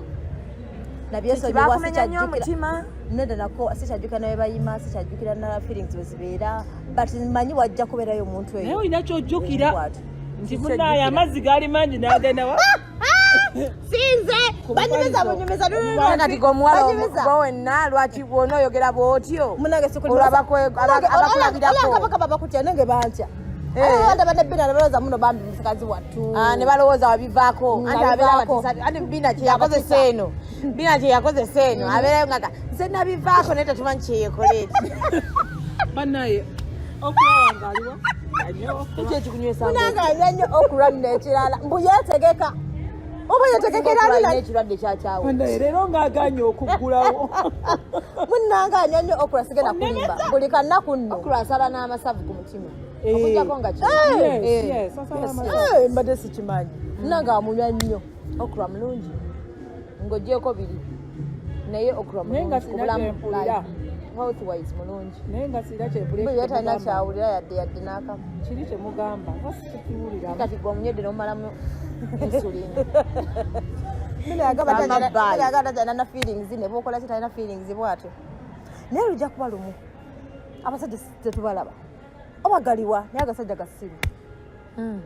Nabyesonyiwa. Bakumenya nnyo sikyajjukira- omutima. Nedda nako sikyajjukira nawe bayima, sikyajjukira na feelings bwe zibeera, but manyi wajja kubeerayo omuntu Naye eyo. olina kyojjukira Bw'atyo. nti munaaye amazzi gaali mangi n'agenda wa Sinze banyumiza bunyumiza. Kati gwe omuwala Banyumiza. gwe wenna lwaki bwona oyogera bw'otyo? Munange. Olwo abakulabirako. Abakaba bakutya nange bantya. Eh. Abanda banabbina nebalowooza muno bambi musikazi wattu. Ah, ne balowooza wabivaako. Anti abeera wabivaako. batisa, anti bina kyeyakozesa eno, bina kyeyakozesa eno, abeerayo nga nze nabivaako naye tetumanyi kyeyekola eti. Bannaye, okra wange aliwa anyo. Kiki ekikunywesa? Munange anywa nnyo okra nno ekirala mbu yeetegeka oba yetegekera alina alina ekirwadde kyakyawo. Bannaye, leero ng'aganye okuggulawo. Munnange anywa nnyo okra, sigenda kulimba, buli kanaku nno. Okra asala n'amasavu ku mutima. Eh. Okujjako nga ki Yes, Eh. yes, asala amasavu. Eh, mbadde sikimanyi, munange amunywa nnyo. Okra mulungi ng'ogyeko biri, naye okra Naye nga mulungi ku sirina bulamu, kyempulira. like, health wise mulungi. Naye nga sirina kyempulira. Mbu ye talina kyemugamba. kyawulira yadde yadde n'akamu. Kiri kyemugamba nga sikiwuliramu. Kati gwe omunywedde n'omalamu insulin. Mama bye. Yagamba talina feelings, ne bwokola ki talina feelings bwatyo, naye lujja kuba lumu abasajja tetubalaba oba galiwa, naye agasajja gasiru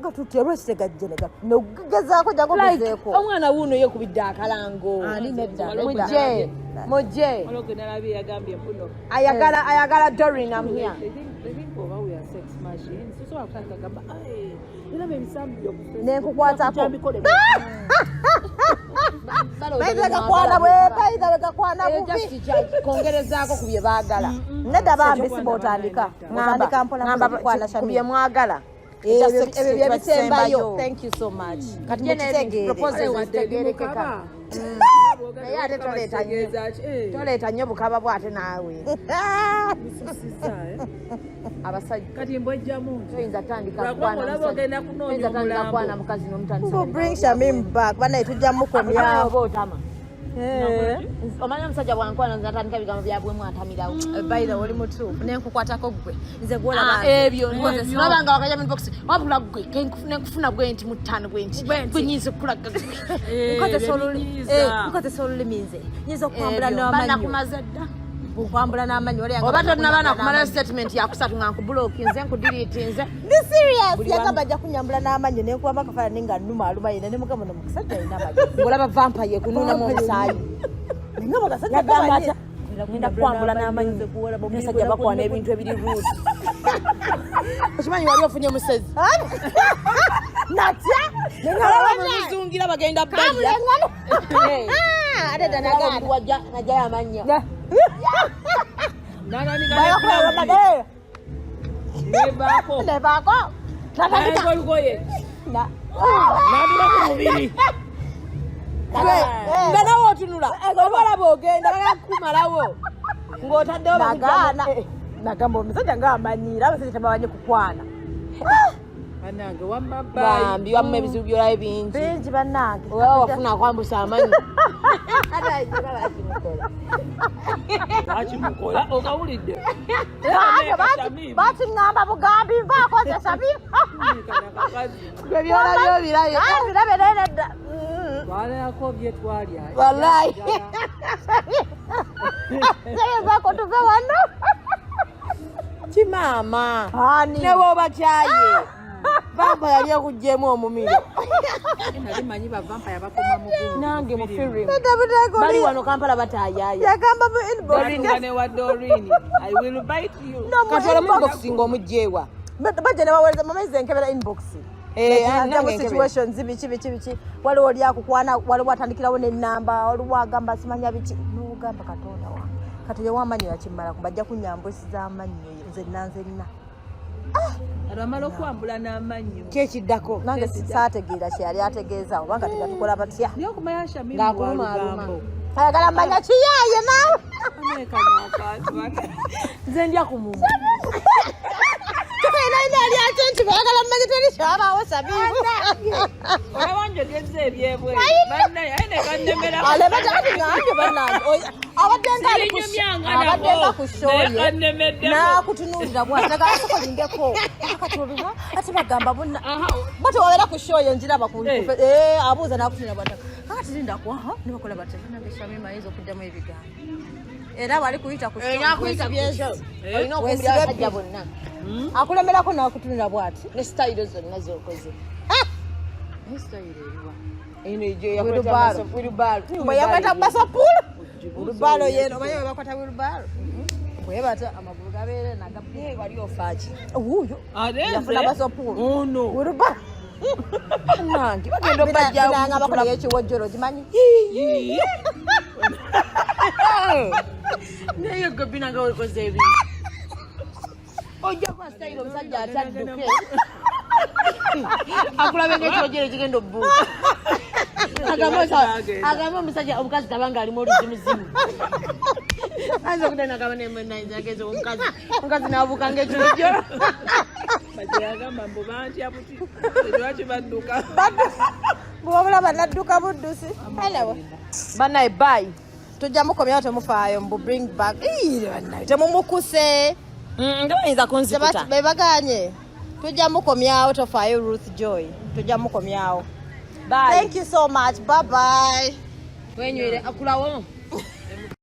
gatutya, lwaki tegajja nogezaako jangu Like, ogezeeko. Omwana wuuno yekubidde akalango. Ani? Nedda. Mujje, mujje. Waliwo gwe nalabye yagambye mbuno Ayagala, ayagala Dorin, I'm here. They think oba we are sex machines. Sosobola kutandika gamba, "Ai, nalaba ebisambi byo ku Facebook, Nenkukwatako." kyambikole." Bayinza gakwana bwe bayinza bwe gakwana bubi. Kongerezaako ku bye baagala. Nedda bambi, si bw'otandika, otandika mpola Ngamba mpola kukwana. ku bye mwagala. Ebyo Ekya sex ebyo kiba byebisembayo. kisembayo. Thank you so much. Kati Ye n'ebintu mukitegeere. proposal Wadde zitegeerekeka. mukaba. Naye ate toleeta nnyo. Toleeta nnyo bukaba bwate naawe. Abasajja. Kati mbwejjamu nti Toyinza tandika Lwakuba kukwana olaba musajja. ogenda kunoonya Toyinza tandika omulambo. kukwana mukazi n'omutandisa. Mbu bring Shamim back banaye tujja mukomyawo Oba otama. Omanyi omusajja bwankwana nze natandika ebigambo byabwemu atamirawo. By the way, oli mutuufu nenkukwatako ggwe nze gwolaba Ah, ebyo nolaba nga wakaja mu inbox wabula gwe nenkufuna bwe nti mu ttaano bwe nti Bwe nti. gwe nyinza okukulaga nkozesa olulimi nze nyinza okwambula Ebyo, n'amannyo banakumaze dda okwambula n'amannyo oli oba tonnaba nakumalayo statement yakusatu nga nkubulokinze nkudiriitinze Ndi serious Buli yagamba ajja kunyambula n'amannyo nenkubamu akafaananyi nga nnuma aluma yena ne mugamba no musajja alina amagezi ngolaba vampaye kunuunamu omusaayi Naye nga yagamba gasajja atya ngenda kukwambula n'amannyo abasajja bakwana ebintu ebiri rude okimanyi wali ofunye musezi natya olaba muzungira bagenda balya ate ddala nagaana. wajja najjayo amannya nananika Bayakulaba- nevaako nevaako natandika naliko olugoye Na- natula ku mubiri nga nawe otunula oba olaba ogenda bagala kukumalawo ng'otaddewo nagaana bakugjamu nagamba omusajja nga amanyiira abasajja tebamanyi kukwana banange wamma bbayi bambi wamma ebizibu byolabe bingi bingi bannange olaba wafuna akwambusa amanyi akimukola okawulidde bakiŋŋamba bugambi nvaako nze sabi gwe byolabye obirabe birabe naye nedda twalayako bye twalya Wallahi. Sabi nvaako tuve wano kimaama ani ne bwoba kyaye vampa yali okugyemu omumiro nali manyi bavampaya bakoma mugumu nange mu firimu Nedda buteeko bali oli- wano kampala bataayaaya yagamba mu inbox Balinga ne wa Doreen I will bite you No, mu kati olwo inbox. inbox ng'omugyewa bajja ne baweereza mama nze nkebera inbox Eh, Like, nange mu nkebera. situations biki biki biki waliwo oli akukwana waliwo atandikirawo n'ennamba waliwo agamba simanya biki n'ogamba katonda wange kati ye wamannyo yakimala kumba ajja kunyambusiza amannyo nzenna nzenna Olwamala okwambula n'amannyo kyekiddako nange saategeera kyeyali ategeeza oba nga tegatukola batya naye okumanya Shamim Ng'akuluma wa aluma. lugambo ayagala manya kiyaaye naawe nze ndya ku mumwa tukainaina ali ate nti bayagala mmanyi teri kyabaawo sabibu olaba njogeza ebyebweru bannaye aye ne bannemerako alebataati bannange abadde nga ali ku Sirinyumyanga abadde nga nabo, ku naye shoye kannemeddeko. n'akutunuulira bw'atagasokolingeko kati olina ate bagamba bonna Aha, bo tewabeera ku shoye njiraba ku Eh. eh, abuuza n'akutunuulira bw'ata kakati linda kwaha ne bakola batya nange Shamima ayinza okugyamu ebigambo era bali kuyita ku show, nakuyita wesibye- olina okumbira Wesibe abasajja bonna akulemerako n'akutunula bw'ati ne sitayiro zonna zokoze Wheelbarrow. bwe yakwata basapula olubaalo yeno omanyi bwe bakwata wilubaalo bwebata amagulu gabeere nagae wali ofaaki wuuyo ate yafuna nze basapula ono wilubaalo nange bagenda obajjawo biranga bakola yekiwojjolo gimanyi Yii. naye gwe binanga wekoze ebintu ojja kuba sitayiro omusajja atadduke akulabe ngaekiwojjero ekigenda obbuuka agambe omusajja omukazi tabanga alimu oluzimuzimu ayinza okudda nagamba nenaageza omukazi omukazi nabuuka ngaekiwojjero Bajja yagamba mbu bantya buti lwaki badduka bwewabulaba nadduka buddusi Anyway, banaye bayi tujja mukomyawo temufaayo mbu bring back Ii, bannaye, temumukuse nga bayinza kunzikuta bebaganye tujja mukomyawo tofaayo Ruth Joy tujja mukomyawo Bye. thank you so much bye bye wenywere akulawo Emikono.